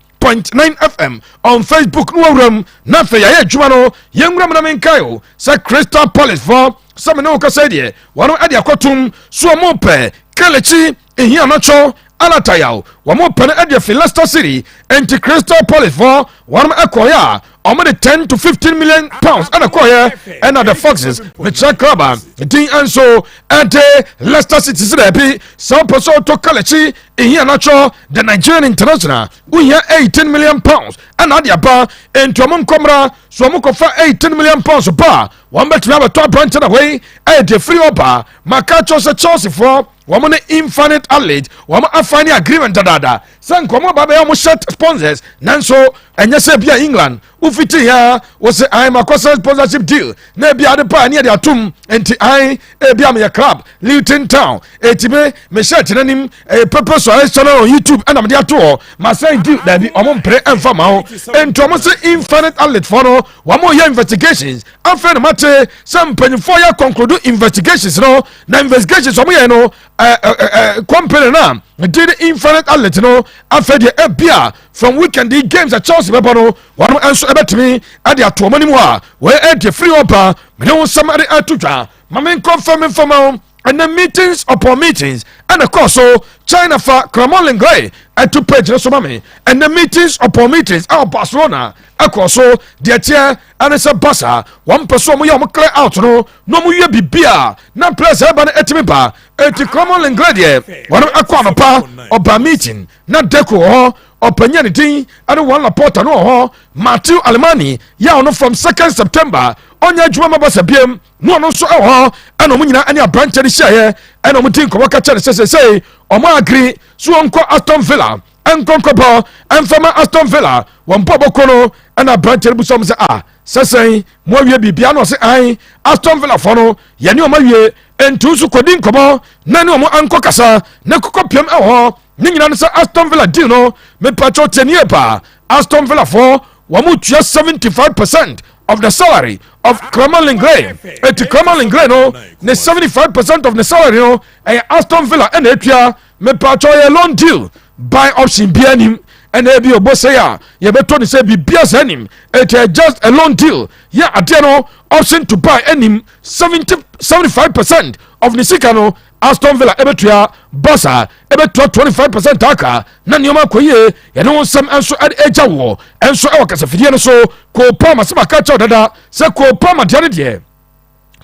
FM on Facebook no, wɔwuram na afei yɛayɛ adwuma no. Yɛnwuram na menkae o sɛ Crystal Palace fɔ sɛ mene wo kasa deɛ, wɔno ɛde akɔtom so ɔmo pɛ Kelechi Iheanacho Alatayaw, wɔn pɛ no ɛde afi Leicester City. Enti Crystal Palace fɔ wɔn ɛkɔyɛ a, wɔn de £10 to £15 million ɛna kɔyɛ. Ɛna the Foxes, mekyerɛ club a din nso ɛde Leicester City, si dɛbi, sɛ wopɛ sɛ wotɔ Kelechi Iheanacho, the Nigerian international, wohia £18 million ɛna ade aba. Enti wɔn nkɔmra so wɔn kɔfa £18 million ba a, wɔn bɛtumi abɛtɔ aberante. Na wei ɛyɛ de firi ɔba maka kyerɛ sɛ Chelsea foɔ wɔn ne Infinite Athlete wɔn afa ne agreement dadaada sɛ nkɔmɔ ba bɛyɛ wɔn shirt sponsors, nanso Ɛnyɛ sɛ bia England wofiti ya wo sɛ an makɔsɛ sponsorship deal na ebi ade paa ne yɛde atom, nti an ebi a meyɛ club Luton Town, eti me mehyɛ kyerɛ nim ɛyɛ pɛpɛ so ayɛ channel on YouTube ɛna mede ato hɔ masɛn deal. Daabi, ɔmo mpere ɛmfa ma wo. Nti ɔmo sɛ Infinite Athlete foɔ no, wɔn yɛ investigations. Afei na mate sɛ mpanyinfoɔ yɛ conclude investigations no, na investigations ɔmo yɛ no, ɛɛ ɛɛ company na de Infinite Athlete no, afei deɛ ebia from weekend yi games a Chelsea bɛbɔ no, wɔn nso ɛbɛtumi ɛde ato wɔn anim hɔ a wɔyɛ ɛde firi hɔ ba. Mene wɔn nsɛm ɛde ato dwa. Maame nkɔmfɛ mi nfama ɛnɛ, meetings upon meetings ɛna kɔɔ so. China fa Clement Lenglet ɛto page no so ma me. Ɛnɛ meetings upon meetings ɛwɔ Barcelona ɛkɔɔ so. Deɛ teɛ ɛne sɛ Barca wɔn mpɛ so wɔn yɛ wɔn clear out no na wɔn yɛ bibi a na players ɛba no ɛtumi ba. Eti Clement Lenglet deɛ, wɔn ɛkɔ anɔpa ɔba meeting na Deco wɔ hɔ, ɔpanyin ne din ɛne wɔn Laporta no wɔ hɔ, Mateu Alemany yɛ ɔno from 2nd September ɔnyɛ adwuma ma Barca biem na ɔno nso ɛwɔ hɔ, ɛna ɔmo nyinaa ɛne aberanteɛ no hyiaeɛ, ɛna ɔmo di nkɔmɔ ka kyerɛ no sɛ sɛsɛi ɔmo agree so wɔnkɔ Aston Villa, ɛnkɔnkɔbɔ ɛmfama Aston Villa wɔn bɔ bɔkɔ no. Ɛna aberanteɛ no busa ɔmo sɛ a sɛsɛn mo awie biribia? Na ɔsɛ an Aston Villa fɔ no, yɛne ɔmo awie, ntu nso kɔdi nkɔmɔ na ne ɔmo ankɔ kasa na kɔkɔ piem ɛwɔ hɔ. Ne nyinaa no sɛ Aston Villa deal no, mepatwɛ tiɛnie paa, Aston Villa fɔ wɔn mo tua 75% of the salary of Clement Lenglet. Eti Clement Lenglet no ne 75% of the salary no ɛyɛ Aston Villa ɛna etua. Mepatwɛ yɛ loan deal, buy option bia nim, ɛna ebi ɔbɔ sɛ a yɛbɛtɔ ne sɛ bibia sɛ anim. Eti just a loan deal yɛ adeɛ no, option to buy anim. 75% of ne sika no Aston Villa ɛbɛtua, Barca ɛbɛtua 25% aka na nneɛma akɔ yie. Yɛne wo nsɛm nso ɛde agya wɔ ɛnso ɛwɔ kasafidie no so. Cole Palmer sɛ maka kyɛw dada sɛ Cole Palmer deɛ no deɛ,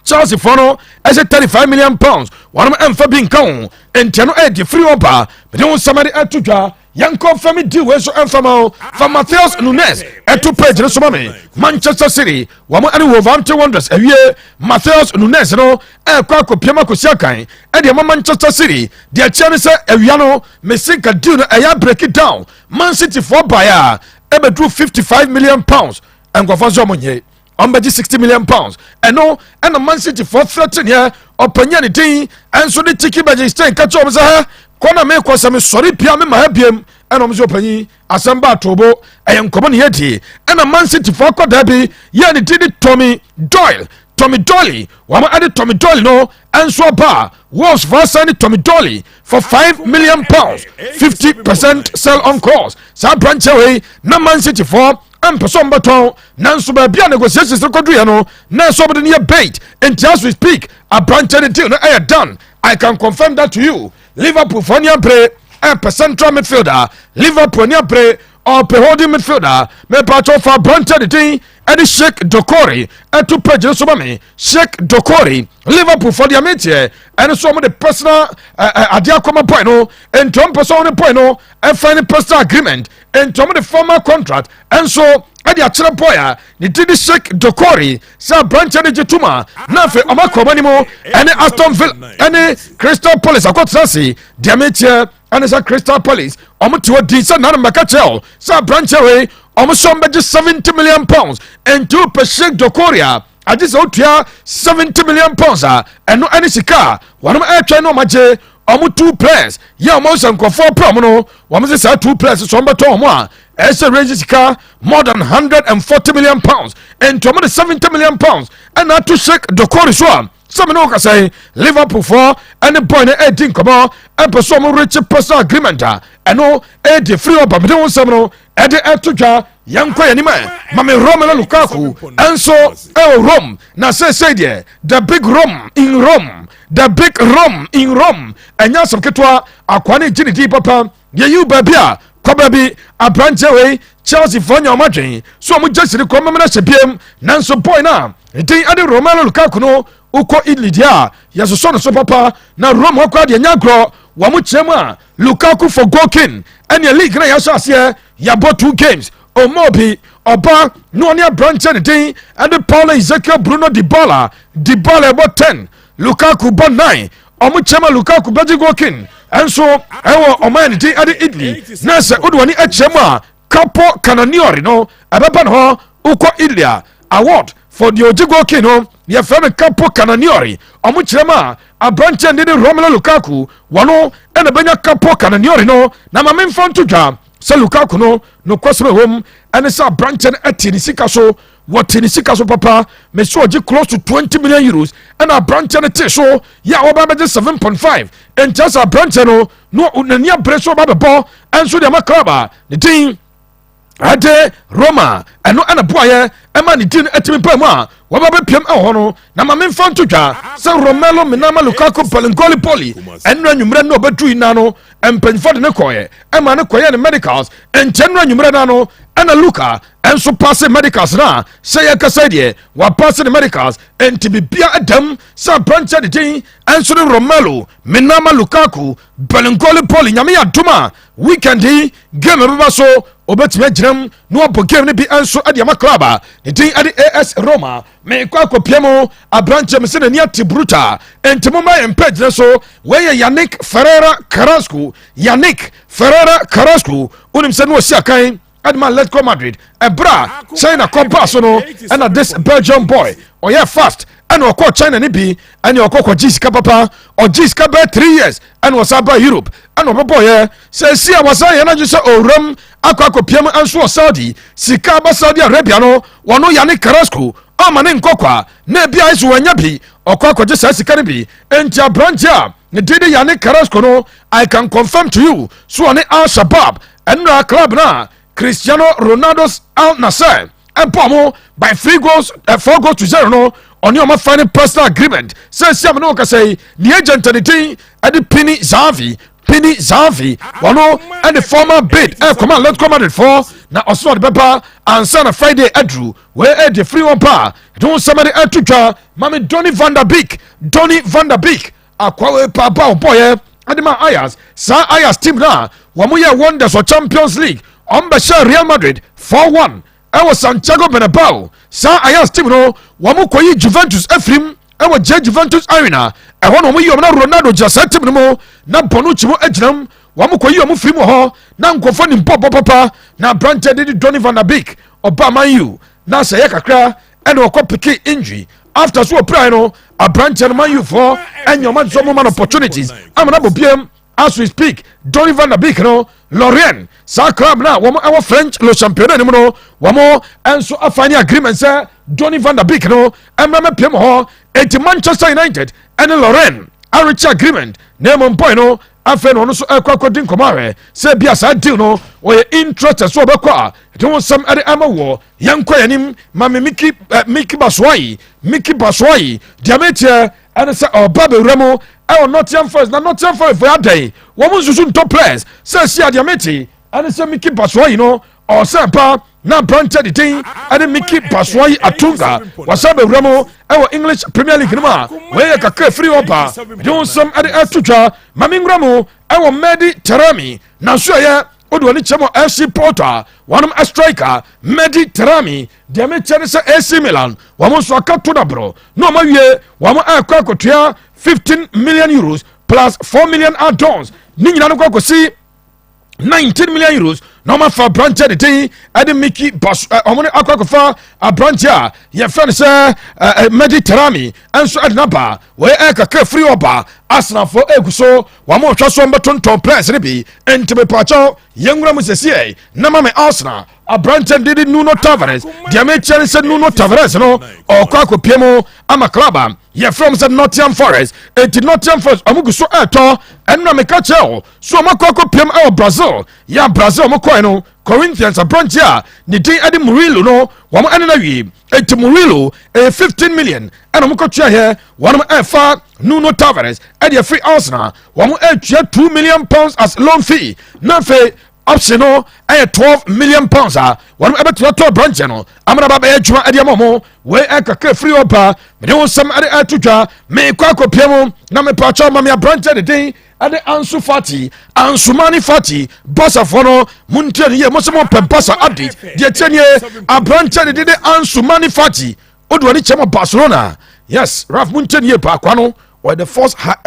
Chelsea foɔ no ɛsɛ £35 million, wɔnom ɛmfa bi nka ho, ntia no ɛyɛ firi hɔ ba. Mede wo nsɛm ɛde ɛto dwa. Yɛnkɔ fami di wei so ɛmfa ma wo. Fa Matheus Nunes ɛto page no so ma me. Manchester City wɔn ɛne Wolverhampton Wanderers awie. Matheus Nunes no ɛkɔ akɔpiam akɔsi akan ɛde ɛma Manchester City. Deɛ kyerɛ ne sɛ awia no mesi nka deal no ɛyɛ break it down. Man City foɔ baeɛ a ɛbɛduru £55 million, nkɔfoɔ nso ɔmo nyɛ, ɔmbɛgye £60 million. Ɛno ɛna Man City foɔ threaten yɛ ɔpanya ne din ɛnso de Txiki Begiristain ka kyerɛ ɔmo sɛ hɛ kɔ na mekɔ sɛ mesɔre pia me ma ha biem. Ɛna ɔmo sɛ ɔpanyin asɛm ba atobo, ɛyɛ nkɔmɔ ne yɛdie. Ɛna Man City foɔ akɔ daa bi yɛ ne din de Tommy Doyle. Tommy Doyle, wɔn ɛde Tommy Doyle no ɛnso aba. Wolves foɔ sign Tommy Doyle for £5 million, 50% sell on clause. Saa aberanteɛ wei na Man City foɔ mpɛ sɛ ɔmbɛtɔn, nanso baabi a negotiations no kɔduyɛ no na ɛsɛ ɔbɛde no yɛ bait. Nti as we speak, aberanteɛ no deal no ɛyɛ done. I can confirm that to you. Liverpool foɔ ni abere ɛpɛ central midfielder. Liverpool ni abere ɔpɛ holding midfielder. Mepatwɛ fa aberanteɛ de din ɛde Cheick Doucoure ɛto page no so ma me. Cheick Doucoure, Liverpool fɔ deɛ meteɛ ɛne so ɔmo de personal adeɛ akɔma boy no, nti ɔmo pɛ sɛ ɔmo ne boy no ɛfa ne personal agreement, nti ɔmo de formal contract ɛnso ɛde akyerɛ boy a ne di de Cheick Doucoure sɛ aberanteɛ no gye tom a, na afei ɔmo akɔ ɔmo anim ɛne Aston Villa ɛne Crystal Palace akɔtena ase. Deɛ meteɛ ɛne sɛ Crystal Palace ɔmo te hɔ din sɛ nanom bɛka kyerɛ o sɛ aberanteɛ wei ɔmo sɛ ɔmo bɛgye £70 million. Nti wopɛ Cheick Doucoure a, agye sɛ wotua £70 million a ɛno ɛne sika a wɔnom ɛretwɛn na ɔmo agye ɔmo two players yɛ ɔmo sɛ nkurɔfoɔ pɛ ɔmo no. Wɔn sɛ saa two players sɛ ɔmo bɛtɔn ɔmo a, ɛsɛ raise sika more than £140 million. Nti ɔmo de £70 million ɛna ato Cheick Doucoure so a sɛmi ne wo kasa yi, Liverpool foɔ ɛne boy no ɛredi nkɔmɔ, ɛpɛ sɛ ɔmo reach personal agreement a ɛno ɛredi firi ɔba. Mede wo nsɛm no ɛde ɛto dwa. Yɛnkɔ yɛn anim ɛ mame Romelu Lukaku ɛnso ɛwɔ Rome na seesei deɛ, the big Rome in Rome, the big Rome in Rome, ɛnyɛ asɛm ketewa. Akoa ne gye ne din papa. Yɛyiw baabi a kɔ baabi. Aberanteɛ wei, Chelsea foɔ nya ɔmo adwen so ɔmo gye siri kɔ mɛmɛ no hyɛ biem, nanso boy no a ne din ɛde Romelu Lukaku no, wokɔ Italy deɛ a yɛsosɔ no so papa na Rome hɔ koraa deɛ nya agorɔ. Wɔn mo kyerɛ mu a Lukaku for goal king ɛnea league na yɛahyɛ aseɛ yɛabɔ two games, ɔmo bi ɔba na ɔne aberanteɛ ne din ɛde Paulo Ezekiel Bruno Dybala. Dybala ɛbɔ 10, Lukaku bɔ 9. Ɔmo kyerɛ mu a Lukaku bɛgye goal king ɛnso ɛwɔ ɔman ne din ɛde Italy na sɛ wode w'ani akyerɛ mu a Capocannoniere no ɛbɛba ne hɔ. Wokɔ Italy a, award for deɛ ɔgye goal king no, yɛfrɛ no Capocannoniere. Ɔmo kyerɛ mu a, aberanteɛ ne de Romelu Lukaku wɔno ɛna bɛnya Capocannoniere no. Na ma memfa nto dwa sɛ Lukaku no, nokwasɛm ɛwɔ mu ɛne sɛ aberanteɛ no ɛte ne sika so, wɔte ne sika so papa. Mesi ɔgye close to €20 million, ɛna aberanteɛ no te so yɛ a wɔba bɛgye 7.5. Nkyɛn sɛ aberanteɛ no no n'ani abere so ɔba bɛbɔ ɛnso deɛ ama club a ne din ɛde Roma. Ɛno ɛna boayɛ ɛma ne din atumi pa mu a wɔba bɛpiam ɛwɔ hɔ no. Na ma memfa nto dwa sɛ Romelu Minama Lukaku Balingoli Poli, ɛnora nwummerɛ no ɔbɛduru yi na no mpanyinfoɔ de ne kɔɛ ɛma ne kɔyɛ ne medicals. Nkyɛn nora nwummerɛ na no ɛna Luka ɛnso pass medicals na sɛ yɛkasa deɛ, wapass ne medicals. Nti bibia ɛdam sɛ aberanteɛ de din ɛnso ne Romelu Minama Lukaku Balingoli Poli, Nyame yɛ adom a, weekend yi game bɛba so, obɛtumi agyinam na wabɔ game no bi nso de ama club a ne din de AS Roma. Mekɔ akɔpia mu aberanteɛ me sɛ n'ani ate bruta. Enti momma yɛn mpɛ gyina so. Wɔyɛ Yannick Ferreira Carrasco. Yannick Ferreira Carrasco, wonim sɛ ne wɔsi akan ɛde ma Atletico Madrid. Ɛberɛ a China kɔbaa so no, ɛna this Belgium boy ɔyɛ fast, ɛna ɔkɔ China ne bi, ɛne ɔkɔ kɔgye sika papa. Ɔgye sika bɛɛ 3 years, ɛna ɔsan ba Europe, ɛna ɔbɛbɔɔyɛ sɛ esi a wɔsan yɛn adwo sɛ owuram akɔ akɔpia mu nso wɔ Saudi. Sika aba Saudi Arabia no, wɔno Yannick Carrasco ɔma ne nkɔkɔ na ebi a ɛso wɔanya bi, ɔkɔ akɔgye saa sika no bi. Nti aberante a ne din de Yannick Carrasco no, I can confirm to you so ɔne Al Shabab ɛnura club na Cristiano Ronaldo's Al Nassr ɛbɔ mo by three goals 4 goals to 0 no, ɔne ɔma sign personal agreement. Sɛ esi am ne wɔkasa yi, ne agent ne din ɛde Pini Zahavi. Pini Zahavi, wɔno ɛde formal bid ɛkɔma Atletico Madrid fɔ na ɔsoro ɔde bɛba ansa na Friday aduru. Wei ɛde firi wɔn pa ɛde ho nsɛm ɛde ɛto dwa. Mame Donny van der Beek, Donny van der Beek akwa wei pa ba ɔbɔyɛ ɛde ma Ajax. Saa Ajax team na wɔn yɛ wonders wɔ Champions League, wɔn bɛhyɛ Real Madrid 4-1 ɛwɔ Santiago Bernabeu. Saa Ajax team no, wɔn kɔyi Juventus afirim ɛwɔ gye Juventus Arena. Ɛhɔ na wɔn yi wɔn na Ronaldo gyina saa team no mu na Bonucci mu gyina mu. Wɔn kɔyi wɔn firim wɔ hɔ na nkɔfɔ ne mpɔbɔ papa. Na aberanteɛ de Donny van der Beek ɔba Man U na sɛ ɛyɛ kakra ɛna ɔkɔ pick injury. After so ɔpirae no, aberanteɛ no, Man U foɔ ɛnyɛ ɔma nso ɔmo ma no opportunities ama no abɔ biem. As we speak, Donny van der Beek no, Lorient, saa club na wɔn ɛwɔ French lo championnat no mu no, wɔn nso afa ne agreement sɛ Donny van der Beek no ɛmɛ mɛpiem hɔ. Eti Manchester United ɛne Lorient areach agreement na emu mpɔi no, afei na ɔno nso ɛkɔ akɔdi nkɔmɔ ahwɛ sɛ bia saa deal no ɔyɛ interested so ɔbɛkɔ a ɛde ho nsɛm ɛde ama wɔ. Yɛnkɔ yɛn anim. Maame Michy Michy Batshuayi, Michy Batshuayi, deɛ meteɛ ɛne sɛ ɔba bɛwura mu ɛwɔ Nottingham Forest. Na Nottingham Forest fo adan wɔn nsusu ntɔ players sɛ esi adeɛ mete ɛne sɛ Michy Batshuayi no ɔsɛn pa na aberanteɛ de din ɛne Michy Batshuayi Atunga wɔsɛ bɛwura mu ɛwɔ English Premier League no mu a wɔyɛ kakra firi hɔ ba de ho nsɛm ɛde ɛto dwa. Maame nwura mu ɛwɔ Mehdi Taremi. Nanso ɛyɛ wode wɔne kyerɛ mu FC Porto a wɔnom striker Mehdi Taremi, deɛ mekyɛ ne sɛ AC Milan wɔn nso aka to da borɔ na wɔn awie wɔn ɛkɔ akɔtua €15 million plus 4 million add-ons, ne nyinaa no kɔ akɔsi €19 million na wɔn afa aberanteɛ de den ɛde Michy Bas ɛ wɔn akɔ akɔfa aberanteɛ a yɛfrɛ no sɛ ɛ Mehdi Taremi nso ɛde n'aba. Wɔyɛ ɛkakra firi ɔba asenafoɔ egu so wɔn hwɛ so mbɛtontɔn players no bi. Nti mepaakyɛw, yɛn mu sɛsiɛ na ma me Arsenal aberanteɛ de de Nuno Tavares. Deɛ mekyerɛ ne sɛ Nuno Tavares no ɔkɔ akɔpie mu ama club a yɛfrɛ m sɛ Nottingham Forest. Enti Nottingham Forest ɔmo gu so ɛɛtɔ. Ɛno na meka kyerɛ wo so ɔmo akɔ akɔpiem ɛwɔ Brazil. Yɛ Brazil ɔmo kɔɛ no, Corinthians aberanteɛ a ne din ɛde Murilo no, wɔn ɛne no awie. Enti Murilo ɛyɛ 15 million ɛna ɔmo kɔtua yɛ. Wɔn ɛfa Nuno Tavares ɛde afiri Arsenal, wɔn ɛtua £2 million as loan fee, na afei option no ɛyɛ £12 million a wɔn ɛbɛtumi atɔ aberanteɛ no amana ba bɛyɛ adwuma ɛde ama ɔmo. Wei ɛkakra firi ɔba mede wo nsɛm ɛde ɛto dwa. Mekɔ akɔpia mu na mepaakyɛw ma me aberanteɛ de den ɛde Ansu Fati, Ansumani Fati. Barcafoɔ no, montie no yie. Mo sɛ mopɛ Barca update deɛ, tie nie. Aberanteɛ de de Ansumani Fati wode w'ani kyerɛ ma Barcelona. Yes, Raf, montie no yie. Baakwa no ɔyɛ the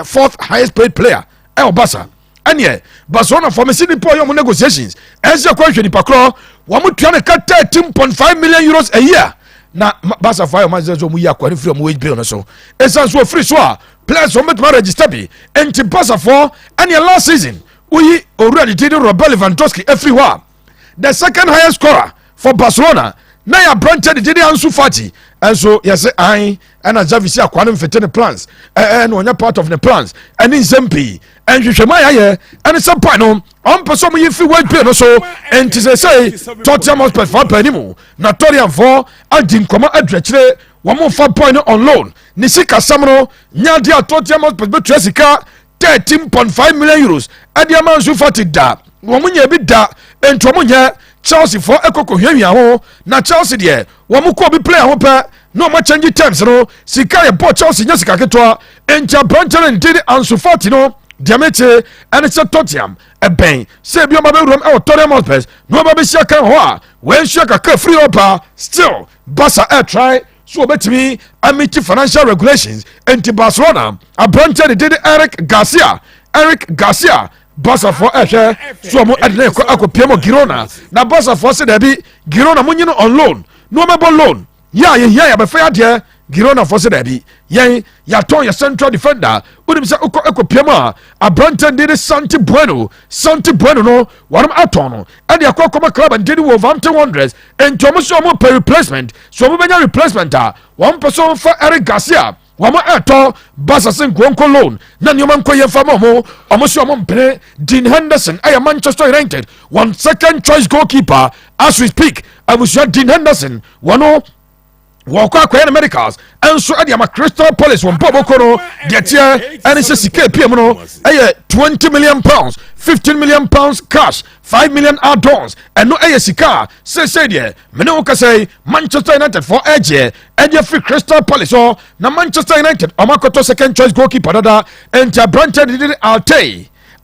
fourth highest paid player ɛwɔ Barca. Ɛneɛ Barcelona fɔ mesi nipa ɔyɛ ɔmo negotiations ɛnso ɛkɔ nhwɛ nipa korɔ wɔn tua ne ka €13.5 million a year, na Barca fo ayɛ ɔmo asɛ sɛ ɔmo yi akɔ ne firi ɔmo wage bill no so, ɛsan so ofiri so a players wɔn bɛtuma register bi. Nti Barca fo, ɛneɛ last season woyi owura ne ti de Robert Lewandowski efiri hɔ a, the second highest scorer for Barcelona na yɛ aberante de dede Ansu Fati. Ɛnso yɛsɛ an ɛna Xavi si akoa no mfete ne plans, ɛɛ na ɔnyɛ part of ne plans. Ɛne nsɛm pii ɛnhwehwɛmu a yɛayɛ ɛne sɛ pa no ɔmpɛ sɛ ɔmo yi fi wage bill no so. Nti sɛ sɛ Tottenham Hotspur fa pa anim na Tottenhamfoɔ adi nkɔmɔ adu akyire, wɔn fa boy no on loan. Ne sikasɛm no nyɛ adeɛ a Tottenham Hotspur bɛtua sika €13.5 million ɛde ama Ansu Fati da. Wɔn nyɛ bi da, nti wɔn nyɛ. Chelsea foɔ ɛkɔkɔ hwiahwia ho, na Chelsea deɛ, wɔn kɔ obi player ho pɛ na wɔn akyɛngye terms no. Sika yɛ bɔ Chelsea nyɛ sika ketewa. Nti aberante no nti Ansu Fati no deɛ mete ɛne sɛ Tottenham ɛbɛn sɛ ebi ɔba bɛwuram ɛwɔ Tottenham Hotspurs na ɔba bɛhyia kan hɔ a wɔnhyia kakra firi hɔ pa. Still Barca ɛtry so wɔbɛtumi ameet financial regulations. Nti Barcelona aberante de dede Eric Garcia, Eric Garcia, Barcafoɔ ɛhwɛ so ɔmo ɛde ne kɔ akɔpie mu Girona, na Barcafoɔ sɛ daabi, Girona mo nyine on loan na wɔmɛbɔ loan yɛ a yɛhia yɛbɛfɛ adeɛ. Girona foɔ sɛ daabi, yɛn yɛatɔn yɛ central defender. Wonim sɛ wokɔ ɛkɔpie mu a, aberante de ne Santi Bueno, Santi Bueno no wɔnom atɔn no ɛde akɔ akɔma club nde ne Wolverhampton Wanderers. Nti ɔmo sɛ ɔmo pɛ replacement, so ɔmo bɛnya replacement a wɔn pɛ sɛ ɔmfa Eric Garcia. Wɔn ɛtɔ Barca se nkonko loan na nneɛma nkɔ yɛn fa ma ɔmo. Ɔmo sɛ ɔmo mpene. Dean Henderson ɛyɛ Manchester United wɔn second choice goalkeeper as we speak. Abusua, Dean Henderson wɔn wɔkɔ akɔyɛ no medicals ɛnso ɛde ama Crystal Palace. Wɔn bɔ bɔkɔ no deɛ teɛ ɛne sɛ sika epie mu no ɛyɛ £20 million, £15 million cash, 5 million add-ons. Ɛno ɛyɛ sika a seesei deɛ mene wo kasa yi Manchester United fɔ ɛgyeɛ ɛde afiri Crystal Palace hɔ. Na Manchester United ɔmo akɔtɔ second choice goalkeeper dada. Nti aberante de de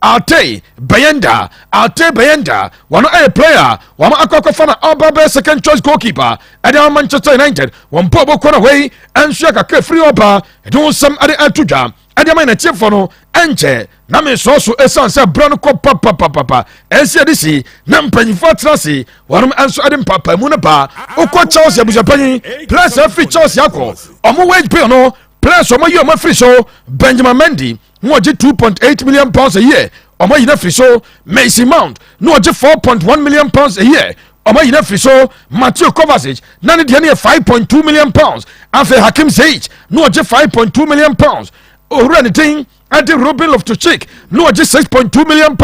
Altay Bayindir, Altay Bayindir, wɔn ɛyɛ player wɔn akɔ akɔfa na ɔba bɛyɛ second choice goalkeeper ɛde ama Manchester United. Wɔn mpo ɔbɔkɔ na wei ɛnso yɛ kakra firi ɔba ɛde wɔn nsɛm ɛde ɛto dwa ɛde ama n'akyiefoɔ no. Ɛnkyɛ na mesɔɔ so ɛsiane sɛ berɛ no kɔ papapapapa. Ɛnsi ɛde si na mpanyinfoɔ atena ase, wɔnom nso ɛde mpapamu no ba. Wokɔ Chelsea, abusuapanyin, players afiri Chelsea akɔ, ɔmo wage bill no, players ɔmo yi ɔmo afiri so: Benjamin Mendy na ɔgye £2.8 million a year, ɔmo ayi no afiri so. Mason Mount na ɔgye £4.1 million a year, ɔmo ayi no afiri so. Mateo Kovacic na ne deɛ no yɛ £5.2 million. Afei Hakim Ziyech na ɔgye £5.2 million. Owura ne din ɛde Ruben Loftus-Cheek na ɔgye £6.2 million.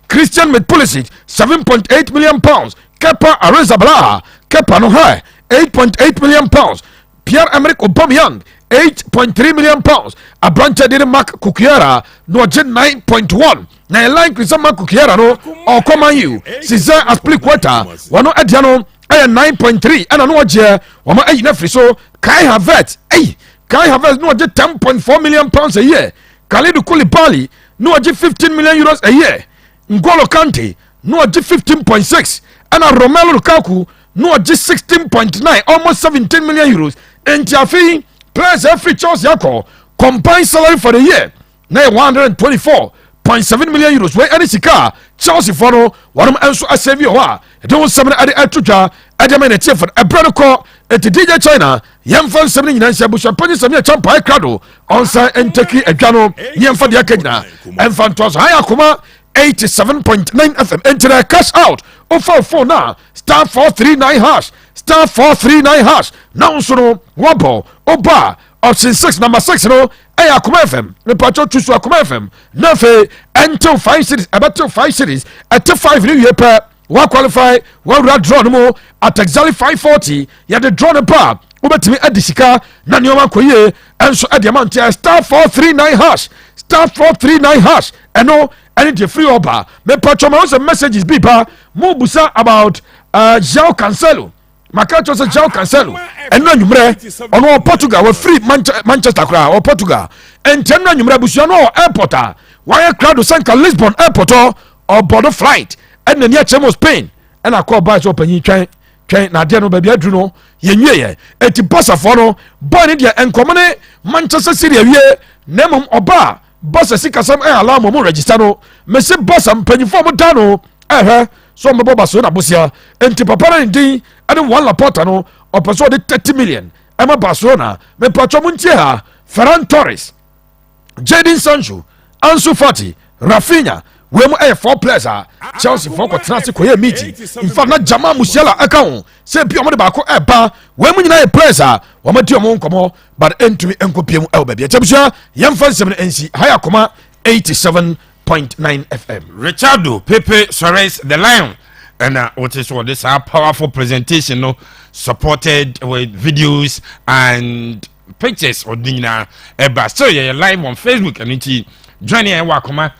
Christian Pulisic, £7.8 million. Kepa Arrizabalaga, Kepa no ha £8.8 million. Pierre-Emerick Aubameyang, £8.3 million. Aberante de ne Marc Cucurella na ɔgye 9.1, na ɛline sɛ Marc Cucurella no ɔkɔ Man U. Cesar Azpilicueta wɔno ɛdeɛ no ɛyɛ 9.3 ɛna no ɔgyeɛ, wɔn ayi no afiri so. Kai Havertz, ɛyi Kai Havertz na ɔgye £10.4 million a year. Kalidou Koulibaly na ɔgye €15 million a year. N'Golo Kante na ɔgye 15.6, ɛna Romelu Lukaku na ɔgye 16.9, almost €17 million. Nti afei players afiri Chelsea akɔ, combined salary for the year na yɛ €124.7 million. Wei ɛne sika a Chelsea foɔ no wɔnom nso asɛ bi wɔ hɔ a ɛde ho nsɛm no ɛde ɛto dwa ɛde ama n'atie fo. Ɛbrɛ no kɔ, eti DJ China, yɛmfa nsɛm no nyinaa nhyɛ abusuapanyin sɛm yɛ kyampa krado ɔnsan ntaki adwa no ne yɛmfa deɛ aka nyinaa ɛmfa ntoa so. Ha yɛ Akoma 87.9 FM. Enti na cash out, wofa phone na *439#, *439# na wo nso no wɔbɔ woba option 6, number 6 no ɛyɛ Akoma FM. Mepatwɛ tu so Akoma FM na afei ɛntew 5 series, ɛbɛtew 5 series, ɛte 5 ne wie pɛ, wa qualify, wawura draw no mu at exactly 5:40. Yɛde draw no pa a, wobɛtumi adi sika na nneɛma nkɔ yie. Ɛnso ɛde ama nteɛ *439#, *439#. Ɛno ɛne deɛ firi ɔba. Mepatwɛ ma wo sɛ messages bi ba mo busa about João Cancelo. Maka kyerɛ sɛ João Cancelo ɛno anwummerɛ ɔno wɔ Portugal, wafiri Manchester koraa, wɔ Portugal. Ɛnkyɛn no anwummerɛ abusua no wɔ airport a wayɛ crowd sɛ nka Lisbon airport hɔ ɔbɔ no flight ɛna ni akyerɛ mu Spain, ɛna akɔ ɔbaa sɛ ɔpanyin twɛn twɛn na adeɛ no baabi aduru no yɛnwie yɛ. Eti Barcafoɔ no bɔɔl ne deɛ nkɔmɔ ne Manchester City awie, na mmom ɔbaa Barca sikasɛm ɛyɛ allow mo register no. Mesi Barca mpanyinfoɔ mo da no ɛhwɛ so ɔmo bɔ Barcelona bosia. Nti papa no ne din ɛne Joan Laporta no, ɔpɛ sɛ ɔde 30 million ɛma Barcelona. Mepatwɔ mo ntie ha: Ferran Torres, Jadon Sancho, Ansu Fati, Raphinha, wei mu ɛyɛ four players a Chelsea foɔ kɔtena ase kɔyɛ meeting. In fact, na Jamal Musiala ɛka ho sɛ bi ɔmo de baako ɛba. Wei mu nyinaa yɛ players a wɔn adi ɔmo nkɔmɔ, but ɛntumi nkɔ mu ɛwɔ baabi. Ɛkyɛ yɛmfa nsɛm no nsi ha yɛ Akoma 87.9 FM. Richardo Pepe Suarez the Lion ɛna wote so wɔde saa powerful presentation no, supported with videos and pictures, ɔde nyinaa ɛba. Still yɛyɛ live on Facebook, ɛno nti join yɛn wɔ Akoma.